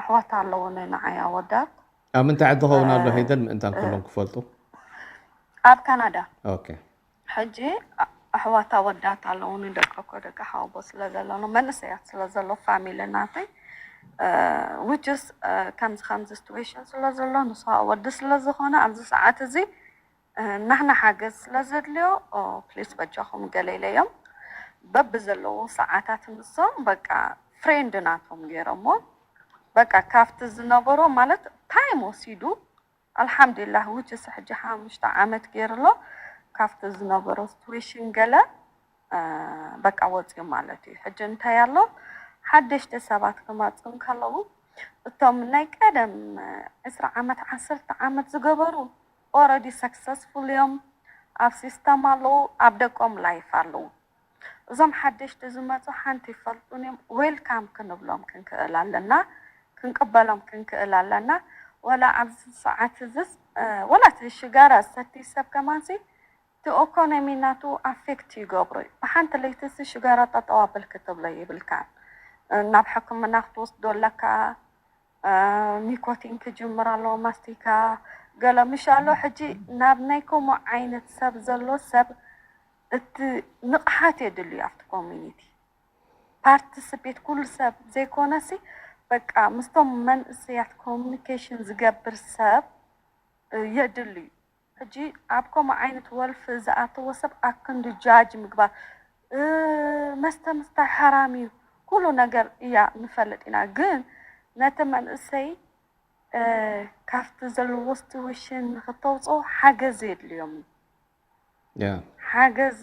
ኣሕዋት ኣለውኒ ንዓይ ኣወዳት ኣብ ምንታይ ዓዲ ኸውን ኣሎ ሄደን ምእንታን ኩሎም ክፈልጡ ኣብ ካናዳ ኦኬ ሕጂ ኣሕዋት ኣወዳት ኣለዉ፣ ንደቀኮ ደቂ ሓወቦ ስለ ዘለኑ መንእሰያት ስለ ዘሎ ፋሚሊ ናተይ፣ which is ከምዚ ከምዚ situation ስለ ዘሎ ንሱ ወዲ ስለ ዝኾነ ኣብዚ ሰዓት እዚ ናህና ሓገዝ ስለ ዘድልዮ ፕሊስ በጃኹም ገለ ኢለዮም። በብዘለዉ ሰዓታት ንሶም በቃ ፍሬንድ ናቶም ገይሮሞ በቃ ካብቲ ዝነበሮ ማለት ታይም ወሲዱ ኣልሓምዱሊላህ ውችስ ሕጂ ሓሙሽተ ዓመት ገይሩ ኣሎ። ካብቲ ዝነበሮ ሲትዌሽን ገለ በቃ ወፅዩ ማለት እዩ። ሕጂ እንታይ ኣሎ ሓደሽቲ ሰባት ክመፁ እንከለዉ እቶም ናይ ቀደም ዕስራ ዓመት ዓሰርተ ዓመት ዝገበሩ ኦረዲ ሰክሰስፉል እዮም። ኣብ ሲስተም ኣለዉ፣ ኣብ ደቆም ላይፍ ኣለዉ። እዞም ሓደሽቲ ዝመፁ ሓንቲ ይፈልጡን እዮም። ዌልካም ክንብሎም ክንክእል ኣለና፣ ክንቅበሎም ክንክእል ኣለና። ወላ ኣብዚ ሰዓት እዝስ ወላ እቲ ሽጋራ ዝሰቲ ሰብ ከማንሲ እቲ ኢኮኖሚ ናቱ ኣፌክት ይገብሮ እዩ። ብሓንቲ ለይቲ ሲ ሽጋራ ጠጠው ኣብል ክትብሎ ይብልካን ናብ ሕክምና ክትወስዶ ኣለካ። ኒኮቲን ክጅምር ኣለዎ፣ ማስቲካ ገለ ምሽ ኣሎ። ሕጂ ናብ ናይ ከምኡ ዓይነት ሰብ ዘሎ ሰብ እቲ ንቕሓት የድልዩ ኣብቲ ኮሚኒቲ ፓርቲስፔት ኩሉ ሰብ ዘይኮነሲ በቃ ምስቶም መንእሰያት ኮሚኒኬሽን ዝገብር ሰብ የድልዩ። ሕጂ ኣብ ከምኡ ዓይነት ወልፊ ዝኣተዎ ሰብ ኣክንዲ ጃጅ ምግባር መስተ ምስታይ ሓራም እዩ ኩሉ ነገር እያ ንፈልጥ ኢና፣ ግን ነቲ መንእሰይ ካብቲ ዘለዎ ሲትዌሽን ንክተውፅኦ ሓገዝ የድልዮም እዩ። ሓገዝ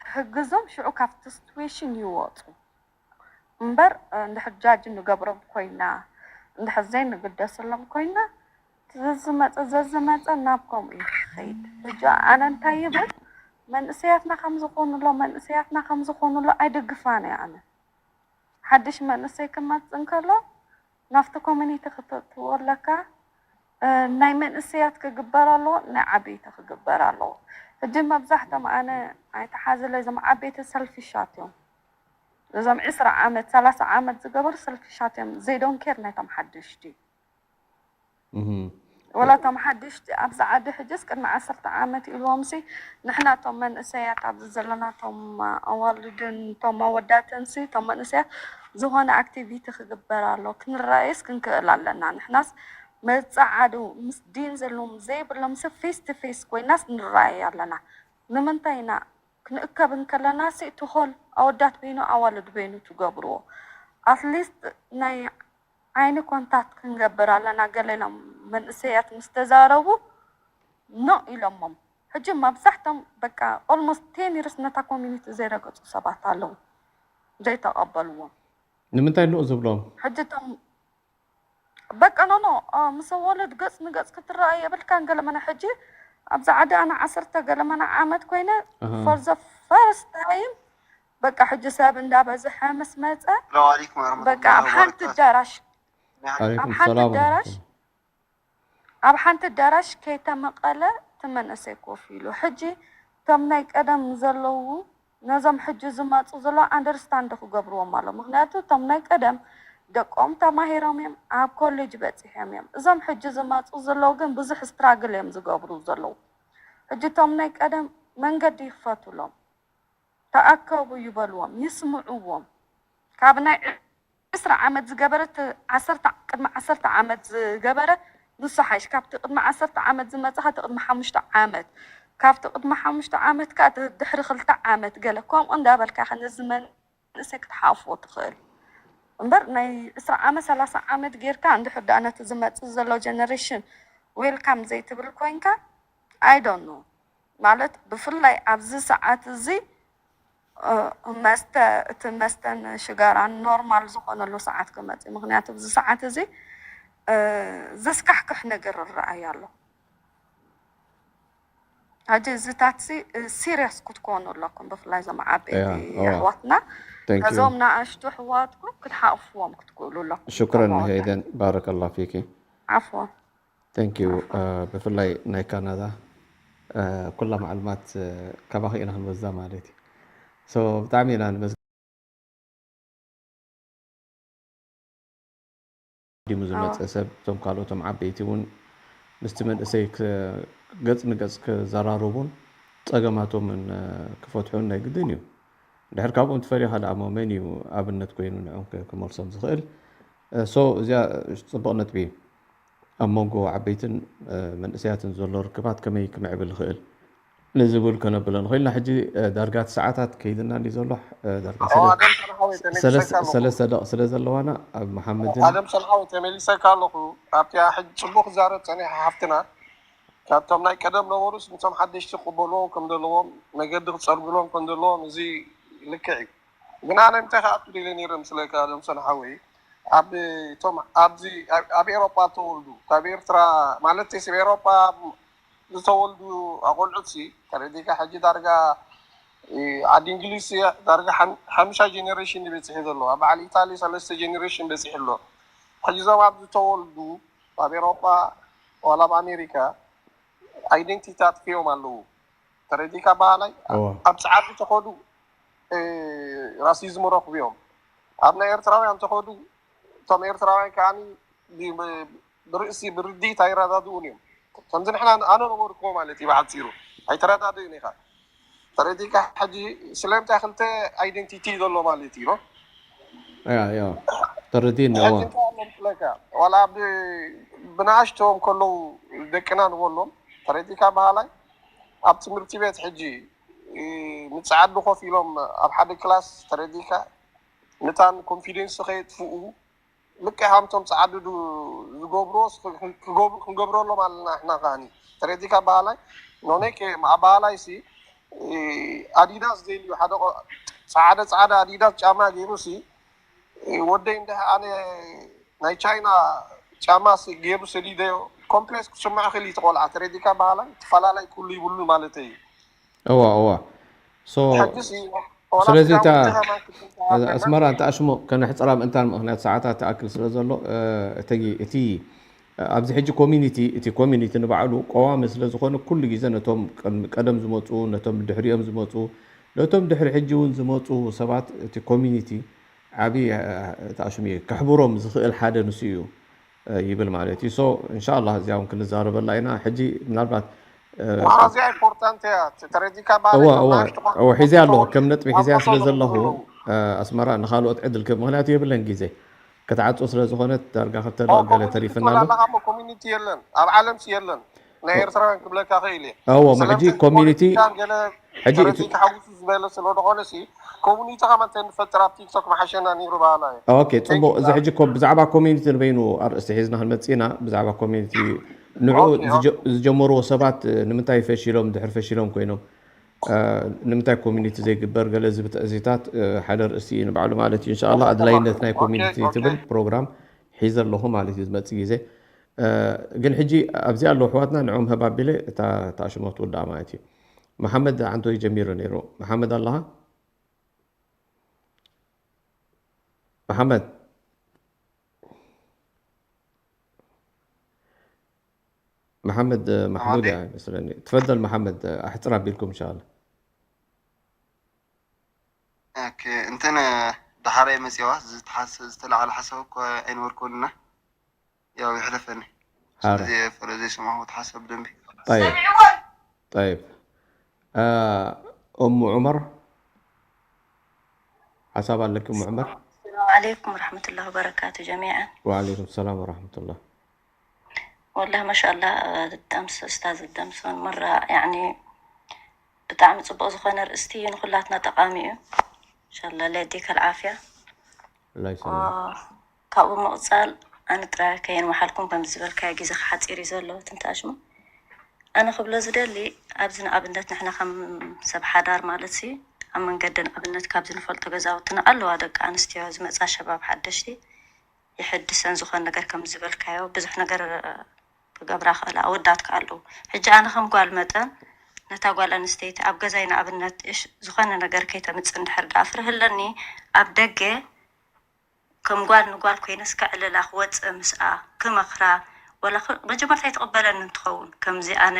ክሕግዞም ሽዑ ካብቲ ሲትዌሽን ይወፁ እምበር እንድሕር ጃጅ ንገብሮም ኮይና እንድሕር ዘይንግደሰሎም ኮይና ዘዝመፀ ዘዝመፀ ናብ ከምኡ እዩ ክኸይድ። ሕጂ ኣነ እንታይ ይብል መንእሰያትና ከም ዝኾኑሎ መንእሰያትና ከም ዝኾኑሎ ኣይድግፋን እየ ኣነ። ሓድሽ መንእሰይ ክመፅእ እንከሎ ናብቲ ኮሚኒቲ ክተእትዎ ኣለካ። ናይ መንእሰያት ክግበር ኣለዎ፣ ናይ ዓበይቲ ክግበር ኣለዎ። ሕጂ መብዛሕቶም ኣነ ኣይተሓዝለ እዞም ዓበይቲ ሰልፊሻት እዮም። እዞም ዕስራ ዓመት ሰላሳ ዓመት ዝገበሩ ሰልፊሻት እዮም። ዘይዶን ኬር ናይቶም ሓደሽቲ ወላ እቶም ሓደሽቲ ኣብዚ ዓዲ ሕጅስ ቅድሚ ዓሰርተ ዓመት ኢልዎም ሲ ንሕና እቶም መንእሰያት ኣብዚ ዘለና እቶም ኣዋልድን እቶም ኣወዳትን ሲ እቶም መንእሰያት ዝኾነ ኣክቲቪቲ ክግበር ኣሎ ክንረኣየስ ክንክእል ኣለና። ንሕናስ መፀዓዱ ምስ ዲን ዘለዎም ዘይብሎም ሲ ፌስ ቱ ፌስ ኮይናስ ንረኣየ ኣለና። ንምንታይ ኢና ክንእከብ እንከለና ሲ ትኾል ኣወዳት በይኑ ኣዋልድ በይኑ ትገብርዎ ኣትሊስት ናይ ዓይኒ ኮንታክት ክንገብር ኣለና ገለ ኢሎም መንእሰያት ምስ ተዛረቡ ኖ ኢሎሞም። ሕጂ መብዛሕቶም በቃ ኦልሞስት ቴን ይርስ ነታ ኮሚኒቲ ዘይረገፁ ሰባት ኣለዉ ዘይተቐበልዎም። ንምንታይ ኖ ዝብሎም? ሕጂ ቶም በቃ ኖ ኖ ምስ ወለድ ገፅ ንገፅ ክትረኣይ የብልካን። ገለመና ሕጂ ኣብዚ ዓዲ ኣነ ዓሰርተ ገለመና ዓመት ኮይነ for the first time በቃ ሕጂ ሰብ እንዳበዝሐ ምስ መፀ ሰላም ዓለይኩም ወረሕመቱላሂ በቃ ኣብ ሓንቲ ወበረካቱ። ኣዳራሽ ኣብ ዓለይኩም ሓንቲ ሰላም ኣዳራሽ ወረሕመቱላህ። ኣብ ሓንቲ ኣዳራሽ ከይተመቐለ እቲ መንእሰይ ኮፍ ኢሉ ሕጂ እቶም ናይ ቀደም ዘለዉ ነዞም ሕጂ ዝመፁ ዘለዉ ኣንደርስታንድ ክገብርዎም ኣሎ። ምክንያቱ እቶም ናይ ቀደም ደቆም ተማሂሮም እዮም ኣብ ኮሌጅ በፂሖም እዮም። እዞም ሕጂ ዝመፁ ዘለዉ ግን ብዙሕ ስትራግል እዮም ዝገብሩ ዘለዉ። ሕጂ እቶም ናይ ቀደም መንገዲ ይክፈቱሎም። ተኣከቡ ይበልዎም፣ ይስምዕዎም። ካብ ናይ ዕስራ ዓመት ዝገበረ እቲ ዓሰርተ ቅድሚ ዓሰርተ ዓመት ዝገበረ ንሱ ሓይሽ ካብቲ ቅድሚ ዓሰርተ ዓመት ዝመፀ እቲ ቅድሚ ሓሙሽተ ዓመት ካብቲ ቅድሚ ሓሙሽተ ዓመት ከዓ እቲ ድሕሪ ክልተ ዓመት ገለ ከምኡ እንዳበልካ ኢኻ ነዚ መንእሰይ ክትሓፍዎ ትኽእል እምበር ናይ ዕስራ ዓመት ሰላሳ ዓመት ጌርካ እንድሕር ደኣ ነቲ ዝመፅእ ዘሎ ጀነሬሽን ዌልካም ዘይትብል ኮይንካ I don't know ማለት ብፍላይ ኣብዚ ሰዓት እዚ መስተ እቲ መስተን ሽጋራን ኖርማል ዝኾነሉ ሰዓት ክመፅእ ምክንያቱ ኣብዚ ሰዓት እዚ ዘስካሕክሕ ነገር ይረኣይ ኣሎ። ሕጂ እዚታት ሲ ሲሪየስ ክትኮኑ ኣለኩም ብፍላይ እዞም ዓበይቲ ኣሕዋትና ነዞም ንኣሽቱ ኣሕዋትኩም ክትሓቕፍዎም ክትክእሉ ኣለኩም። ሽክረን ሄደን ባረከላ ፊኪ። ዓፍዋ Thank you ብፍላይ ናይ ካናዳ ኩላ ማዕልማት ካባኺ ኢና ክንበዛ ማለት እዩ። So ብጣዕሚ ኢና ንመስ ዲሙ ዝመፀ ሰብ እቶም ካልኦቶም ዓበይቲ እውን ምስቲ መንእሰይ ገፅ ንገፅ ክዘራረቡን ጸገማቶምን ክፈትሑን ናይ ግድን እዩ። ድሕር ካብኦም ትፈሊኻ ደኣ እሞ መን እዩ ኣብነት ኮይኑ ንዕኦም ክመልሶም ዝኽእል? ሶ እዚኣ ጽቡቕ ነጥቢ እዩ። ኣብ መንጎ ዓበይትን መንእሰያትን ዘሎ ርክባት ከመይ ክምዕብል ይኽእል ንዝብል ከነብሎ ንኽእል ኢና። ሕጂ ዳርጋ እቲ ሰዓታት ከይድና እንዲ ዘሎ ዳርጋ ሰለስተ ደቕ ስለ ዘለዋና ኣብ መሓመድን ኣደም ሰልሓዊ ተመሊሰካ ኣለኹ። ኣብቲ ሕጂ ጽቡቕ ክዛረብ ጸኒሓ ሓፍትና ካብቶም ናይ ቀደም ነበሩስ ንቶም ሓደሽቲ ክቕበልዎም ከም ዘለዎም መገዲ ክጸርግሎም ከም ዘለዎም እዚ ልክዕ እዩ። ግን ኣነ እንታይ ክኣክል ኢለ ነይረ ምስለካ ደምሰን ሓወይ ኣብ ቶም ኣብዚ ኣብ ኤሮጳ ተወልዱ ካብ ኤርትራ ማለት ሲ ኤሮጳ ዝተወልዱ ኣቆልዑት ሲ ተረዲካ ሕጂ ዳርጋ ዓዲ እንግሊዝ ሲ ዳርጋ ሓምሻ ጀኔሬሽን በፂሑ ዘሎ ኣብ በዓል ኢታሊ ሰለስተ ጀኔሬሽን በፂሑ ኣሎ። ሕጂ ዞም ኣብ ዝተወልዱ ኣብ ኤሮጳ ዋላ ኣብ ኣሜሪካ ኣይደንቲቲ ኣጥፊኦም ኣለዉ። ተረዲካ በሃላይ ኣብ ፃዕዲ ተኸዱ ራሲዝም ረኽቡ እዮም። ኣብ ናይ ኤርትራውያን ተኸዱ እቶም ኤርትራውያን ከዓ ብርእሲ ብርድኢት ኣይረዳድኡን እዮም። ከምዚ ንሕና ኣነ ነበርኩዎ ማለት እዩ ብሓፂሩ ኣይተረዳድእን ኢኻ። ተረዲካ ሕጂ ስለምንታይ ክልተ ኣይደንቲቲ ዘሎ ማለት እዩ። ተረዲእኒ። ዋላ ብናእሽቶም ከለዉ ደቅና ንበሎም ተረዲካ በሃላይ ኣብ ትምህርቲ ቤት ሕጂ ንፀዓዱ ኮፍ ኢሎም ኣብ ሓደ ክላስ ተረዲካ ምታን ኮንፊደንስ ከየጥፍኡ ልክዕ ሃምቶም ፀዓዱ ዝገብርዎ ክንገብረሎም ኣለና ሕና ካኒ ተረዲካ በሃላይ ኖኔ በሃላይ ሲ ኣዲዳስ ዘይልዩ ሓደ ፀዓደ ፀዓደ ኣዲዳስ ጫማ ገይሩ ሲ ወደይ እንደ ኣነ ናይ ቻይና ጫማ ገይሩ ሰዲደዮ ኮምፕሌክስ ክስምዖ ክእል እዩ ቆልዓ ተረዲካ በሃላይ ትፈላለይ ኩሉ ይብሉ ማለት እዩ። እዋ እዋ ስለዚ እታ ኣስመራ እንተ ኣሽሙ ከነሕፅራ ምእንታን ምክንያት ሰዓታት ትኣክል ስለ ዘሎ እቲ ኣብዚ ሕጂ ኮሚኒቲ እቲ ኮሚኒቲ ንባዕሉ ቀዋሚ ስለ ዝኾነ ኩሉ ግዜ ነቶም ቀደም ዝመፁ ነቶም ድሕሪኦም ዝመፁ ነቶም ድሕሪ ሕጂ እውን ዝመፁ ሰባት እቲ ኮሚኒቲ ዓብዪ ተኣሽሙ እዩ ከሕብሮም ዝኽእል ሓደ ንሱ እዩ ይብል ማለት እዩ። ሶ እንሻላ እዚኣ እውን ክንዛረበላ ኢና። ሕጂ ምናልባት እዚኣ ኢምፖርታንት እያ ተረዲካ እዋ እዋ እዋ ሒዘያ ኣለኹ ከም ነጥቢ ሒዘያ ስለ ዘለኹ ኣስመራ ንካልኦት ዕድል ክብ ምክንያቱ የብለን ግዜ ክትዓፁ ስለ ዝኾነት ዳርጋ ክልተ ደቂ ገለ ተሪፍና ኣሎ። ኮሚኒቲ የለን ኣብ ዓለም የለን ናይ ኤርትራውያን ክብለካ ክእል እየ። እዎ ሕጂ ኮሚኒቲ ሕጂ ተሓውሱ ዝበለ ስለ ዝኾነ ሲ ኮሚኒቲ ከመ እንተንፈጥር ኣብ ቲክቶክ ምሓሸና ነይሩ በሃላ እየ። ኦኬ ጽቡቕ። እዚ ሕጂ እኮ ብዛዕባ ኮሚኒቲ ንበይኑ ኣርእስቲ ሒዝና ክንመጽእ ኢና። ብዛዕባ ኮሚኒቲ ንዑ ዝጀመርዎ ሰባት ንምንታይ ፈሺሎም ድሕር ፈሺሎም ኮይኖም ንምንታይ ኮሚኒቲ ዘይግበር ገለ ዝብል ትዕዚታት ሓደ ርእሲ እዩ ንባዕሉ ማለት እዩ። እንሻላ ኣድላይነት ናይ ኮሚኒቲ ትብል ፕሮግራም ሒዘ ኣለኹ ማለት እዩ ዝመጽእ ግዜ። ግን ሕጂ ኣብዚ ኣለዉ ኣሕዋትና ንዕኦም ህብ ኣቢለ እታ ኣሽሞት ውዳኣ ማለት እዩ። መሓመድ ዓንቶይ ጀሚሩ ነይሩ። መሓመድ ኣለኻ? መሓመድ መሓመድ ማሕሙድ እያ ይመስለኒ። ትፈደል መሓመድ ኣሕፅር ኣቢልኩም እንሻላ። ኦኬ እንትን ደሓራይ መፅዋ ዝተሓሰ ዝተላዕለ ሓሳብ እኮ ኣይነበርኩን እና ያው ይሕለፈኒ ስለዚ ፈለዘይ ሰማዕኩ ተሓሰብ ደንቢ طيب طيب أم عمر حساب لك أم عمر. السلام عليكم ورحمة الله وبركاته جميعا. وعليكم السلام ورحمة الله. والله ما شاء الله الدمس أستاذ الدمس مرة يعني ብጣዕሚ ፅቡቅ ዝኾነ ርእስቲ እዩ ንኩላትና ጠቃሚ እዩ። እንሻላ ለዲከ ልዓፍያ الله يسلمك. ካብኡ ምቕፃል ኣነ ጥራይ ከየንውሓልኩም ከም ዝበልካዮ ግዜ ክሓፂር እዩ ዘሎ ትንታሽሙ ኣነ ክብሎ ዝደሊ ኣብዚ ንኣብነት ንሕና ከም ሰብ ሓዳር ማለት ሲ ኣብ መንገዲ ንኣብነት ካብዚ ንፈልጦ ገዛውትና ኣለዋ ደቂ ኣንስትዮ ዝመፃ ሸባብ ሓደሽቲ ይሕድሰን ዝኾን ነገር ከም ዝበልካዮ ብዙሕ ነገር ክገብራ ክእላ ኣወዳት ክኣለዉ ሕጂ ኣነ ከም ጓል መጠን ነታ ጓል ኣንስተይቲ ኣብ ገዛይ ንኣብነት እሽ ዝኾነ ነገር ከይተምፅእ እንድሕር ደኣ ፍርህለኒ ኣብ ደገ ከም ጓል ንጓል ኮይነስ ከዕልላ ክወፅእ ምስኣ ክመኽራ ወላ መጀመርታ ይትቕበለኒ እንትኸውን ከምዚ ኣነ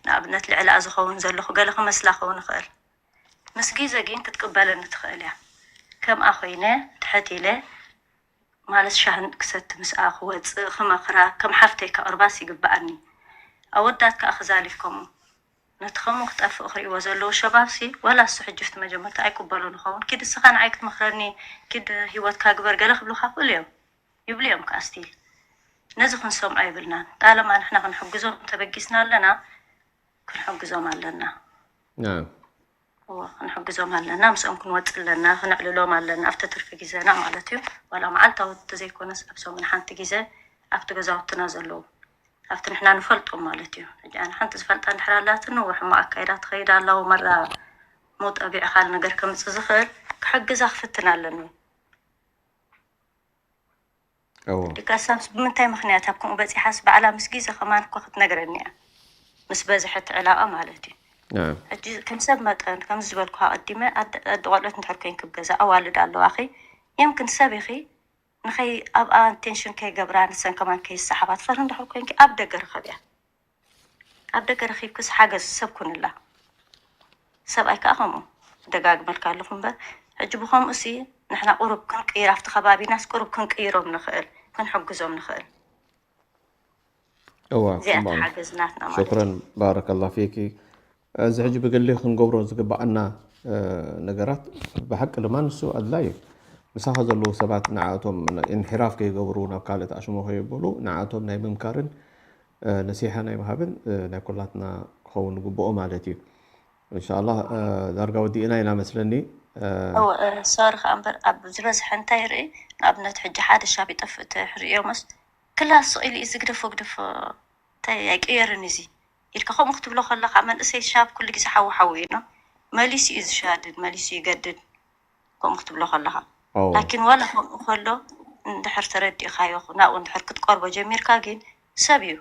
ንኣብነት ልዕልኣ ዝኸውን ዘለኹ ገለ ክመስላ ክኸውን ይኽእል ምስ ግዜ ግን ክትቅበለኒ ትኽእል እያ ከምኣ ኮይነ ትሕት ኢለ ማለት ሻሂ ክሰቲ ምስኣ ክወፅእ ክመኽራ ከም ሓፍተይ ከቕርባስ ይግበኣኒ ኣወዳት ከዓ ክዛሊፍ ከምኡ ነቲ ከምኡ ክጠፍእ ክርእይዎ ዘለዉ ሸባብሲ፣ ዋላ እሱ ሕጂ ፍቲ መጀመርታ ኣይቅበሎን ይኸውን። ኪድ እስኻ ንዓይ ክትመኽረኒ፣ ኪድ ህይወትካ ግበር ገለ ክብሉኻ ክእሉ እዮም። ይብሉ እዮም ከኣ ስቲል። ነዚ ክንሰምዖ የብልናን። ጣለማ ንሕና ክንሕግዞም ተበጊስና ኣለና፣ ክንሕግዞም ኣለና። ናም እዎ፣ ክንሕግዞም ኣለና። ምስኦም ክንወጽእ ኣለና፣ ክነዕልሎም ኣለና። ኣብቲ ትርፊ ግዜና ማለት እዩ። ዋላ መዓልታዊ ተዘይኮነስ ኣብ ሰሙን ሓንቲ ግዜ ኣብቲ ገዛውትና ዘለዉ ኣብቲ ንሕና ንፈልጦም ማለት እዩ። ሕጂ ኣነ ሓንቲ ዝፈልጣ እንድሕር ኣላትኒ፣ እዎ፣ ሕማቕ ኣካይዳ ትኸይድ ኣላ፣ መራ መውጠቢዕ ካል ነገር ከምጽእ ዝኽእል ክሕግዛ ክፍትን ኣለኒ። እዎ ዲቃሳምስ ብምንታይ ምኽንያት ኣብ ከምኡ በጺሓስ ባዕላ ምስ ግዜ ከማን እኮ ክትነግረኒ እያ። ምስ በዝሐ እቲ ዕላቐ ማለት እዩ። ናም ሕጂ ከም ሰብ መጠን ከምዚ ዝበልኩ ኣቐዲመ ኣደ ኣደ ቆልዑት እንድሕር ኮይንኪ ኣብ ገዛ ኣዋልድ ኣለዋኺ የምክን ሰብ ኢኺ ንኸይ ኣብኣ ኣቴንሽን ከይገብራ ንሰን ከማን ከይሰሓባ ትፈሪ እንድሕር ኮይንኪ ኣብ ደገ ርኸብያ። ኣብ ደገ ረኺብክስ ሓገዝ ሰብ ኩንላ። ሰብኣይ ከዓ ከምኡ ደጋግመልካ ኣለኹ እምበር ሕጂ ብኸምኡ ሲ ንሕና ቁሩብ ክንቅይር ኣብቲ ከባቢናስ ቁሩብ ክንቅይሮም ንኽእል ክንሕግዞም ንኽእል። እዋ እዚኣ ጽቡቕ ተሓገዝ ናትና ማለት ሽክረን ባረከላ ፊኪ። እዚ ሕጂ ብግሊ ክንገብሮ ዝግባኣና ነገራት ብሓቂ ድማ ንሱ ኣድላይ እዩ። ምሳኻ ዘለዉ ሰባት ንዓኣቶም ኢንሒራፍ ከይገብሩ ናብ ካልእ ተኣሽሞ ከየብሉ ንዓኣቶም ናይ ምምካርን ነሲሓ ናይ ምሃብን ናይ ኩላትና ክኸውን ይግብኦ ማለት እዩ። እንሻላ ዳርጋ ወዲእና ኢና መስለኒ። ሶሪ ከዓ እምበር ኣብ ዝበዝሐ እንታይ ይርኢ ንኣብነት ሕጂ ሓደ ሻብ ይጠፍእ ትሕርእዮምስ ክላስ ስቕ ኢሉ እዩ ዝግደፎ ግደፎ እንታይ ኣይቅየርን እዚ ኢልካ ከምኡ ክትብሎ ከለካ መንእሰይ ሻብ ኩሉ ግዜ ሓዊ ሓዊ እዩ ኖ መሊሱ እዩ ዝሻድድ መሊሱ ይገድድ ከምኡ ክትብሎ ከለካ ኦ ላኪን ዋላ ከምኡ ከሎ እንድሕር ተረዲእካዮ ናብኡ እንድሕር ክትቀርቦ ጀሚርካ ግን ሰብ እዩ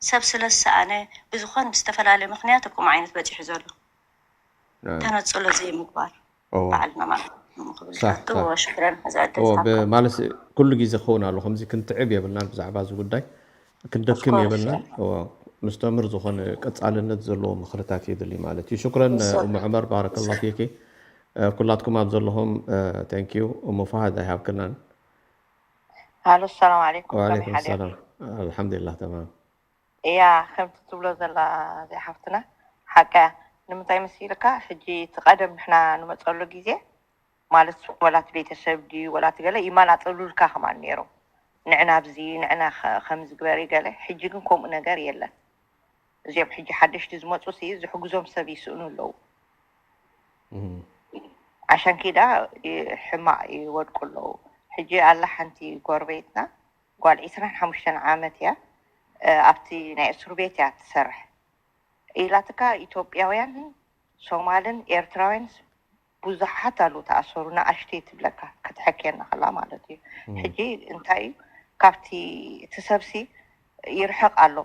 ሰብ ስለ ዝሰኣነ ብዝኾን ብዝተፈላለየ ምክንያት እኩም ዓይነት በፂሑ ዘሎ እ፣ ተነፅሎ ዘይምግባር እዎ ባዕልና ማለት ነው ክብል ሳሕ ይፈቱ ሳሕ ሽክረን ሕዚ ዕድል እዎ ብ- ዝሃብካ ማለት ኩሉ ግዜ ክኸውን ኣሎ ከምዚ ክንትዕብ የብልናን ብዛዕባ እዚ ጉዳይ ክንደክም ኦፍኮርስ የብልናን እዎ ምስ ተምር ዝኾነ ቀጻልነት ዘለዎ ምኽርታት የድሊ ማለት እዩ ሽክረን እሱ ኡም ዑመር ባረከላ ፊኪ እ፣ ኩላትኩም ኣብ ዘለኹም thank you እሞ ፋሃድ ኣይሃብክናን ሃሎ ሰላም ዓለይኩም ከመይ ወዓለይኩም ሓዲር ሰላም ኣልሓምዱሊላህ ተማም እያ ከምቲ ትብሎ ዘላ እዚኣ ሓፍትና ሓቀ እያ ንምንታይ መሲልካ ሕጂ እቲ ቀደም ንሕና ንመፀሉ ግዜ ማለት ወላ እቲ ቤተሰብ ድዩ ወላ እቲ ገለ ይመላጠሉልካ ከማን ነይሮም ንዕና ኣብዚ ንዕና ከ- ከምዚ ግበሪ ገለ ሕጂ ግን ከምኡ ነገር የለን እዚኦም ሕጂ ሓደሽቲ ዝመፁ ሲ ዝሕግዞም ሰብ ይስእኑ ኣለዉ እም፣ ዓሻን ኪዳ ይ- ሕማቕ ይወድቁ ኣለዉ ሕጂ ኣላ ሓንቲ ጎረቤትና ጓል ዒስራን ሓሙሽተን ዓመት እያ እ፣ ኣብቲ ናይ እስሩ ቤት እያ ትሰርሕ ኢላትካ ኢትዮጵያውያን ሶማልን ኤርትራውያን ብዙሓት ኣለዉ ተኣሰሩ ንኣሽተይ ትብለካ ክትሐክየና ከላ ማለት እዩ እም፣ ሕጂ እንታይ እዩ ካብቲ እቲ ሰብሲ ይርሕቕ ኣሎ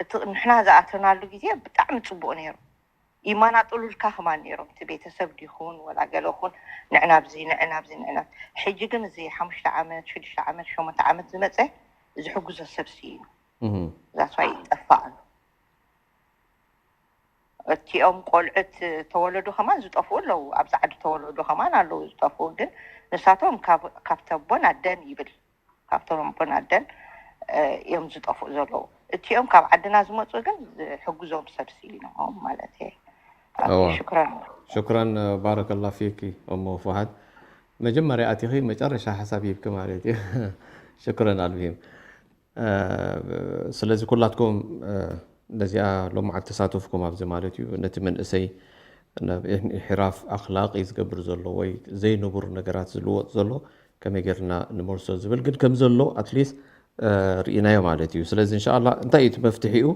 እቲ ንሕና ዝኣተናሉ ግዜ ብጣዕሚ ፅቡቅ ነይሩ ይመናጥሉልካ ከማን ነይሮም እቲ ቤተሰብ ዲኹን ወላ ገለ ኹን ንዕና ብዚ ንዕና ብዚ ንዕና ሕጂ ግን እዚ ሓሙሽተ ዓመት ሽዱሽተ ዓመት ሸሞንተ ዓመት ዝመፀ ዝሕግዞ ሰብ ስኢኑ እም፣ that's why ይጠፋእ ኣሎ እቲኦም ቆልዑት ተወለዱ ከማን ዝጠፍኡ ኣለዉ ኣብዚ ዓዲ ተወለዱ ከማን ኣለዉ ዝጠፍኡ ግን ንሳቶም ካብ ካብቲ ኣቦን ኣደን ይብል ካብቶም ኣቦን ኣደን እ፣ እዮም ዝጠፍኡ ዘለዉ እቲኦም ካብ ዓድና ዝመፁ ግን ዝሕግዞም ሰብ ስኢኖም ማለት እየ እዎ ሽክረን ሽክረን ባረከላ ፊኪ እሞ ፉሃድ መጀመርያ ኣቲኺ መጨረሻ ሓሳብ ሂብኪ ማለት እዩ ሽክረን ኣልብሂም ስለዚ ኩላትኩም ነዚኣ ሎምዓት ተሳተፍኩም ኣብዚ ማለት እዩ ነቲ መንእሰይ ናብ ኢንሒራፍ ኣኽላቕ እዩ ዝገብር ዘሎ ወይ ዘይንቡር ነገራት ዝልወጥ ዘሎ ከመይ ጌርና ንመልሶ ዝብል ግን ከም ዘሎ ኣትሊስት ርኢናዮ ማለት እዩ ስለዚ እንሻላ እንታይ እዩ እቲ መፍትሒኡ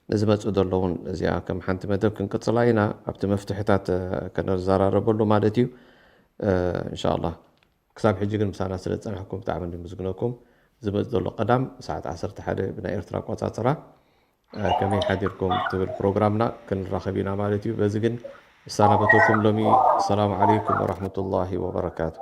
ንዝመፁ ዘለውን እዚኣ ከም ሓንቲ መደብ ክንቅፅላ ኢና ኣብቲ መፍትሕታት ከነዘራረበሉ ማለት እዩ እንሻላ ክሳብ ሕጂ ግን ምሳና ስለ ዝፀናሕኩም ብጣዕሚ ንምስግነኩም ዝመፅ ዘሎ ቀዳም ሰዓት ዓሰርተ ሓደ ብናይ ኤርትራ ኣቆፃፅራ ከመይ ሓዲርኩም ትብል ፕሮግራምና ክንራኸብ ኢና ማለት እዩ በዚ ግን እሳናበተኩም ሎሚ ሰላም ዓለይኩም ወራሕመቱላሂ ወበረካቱ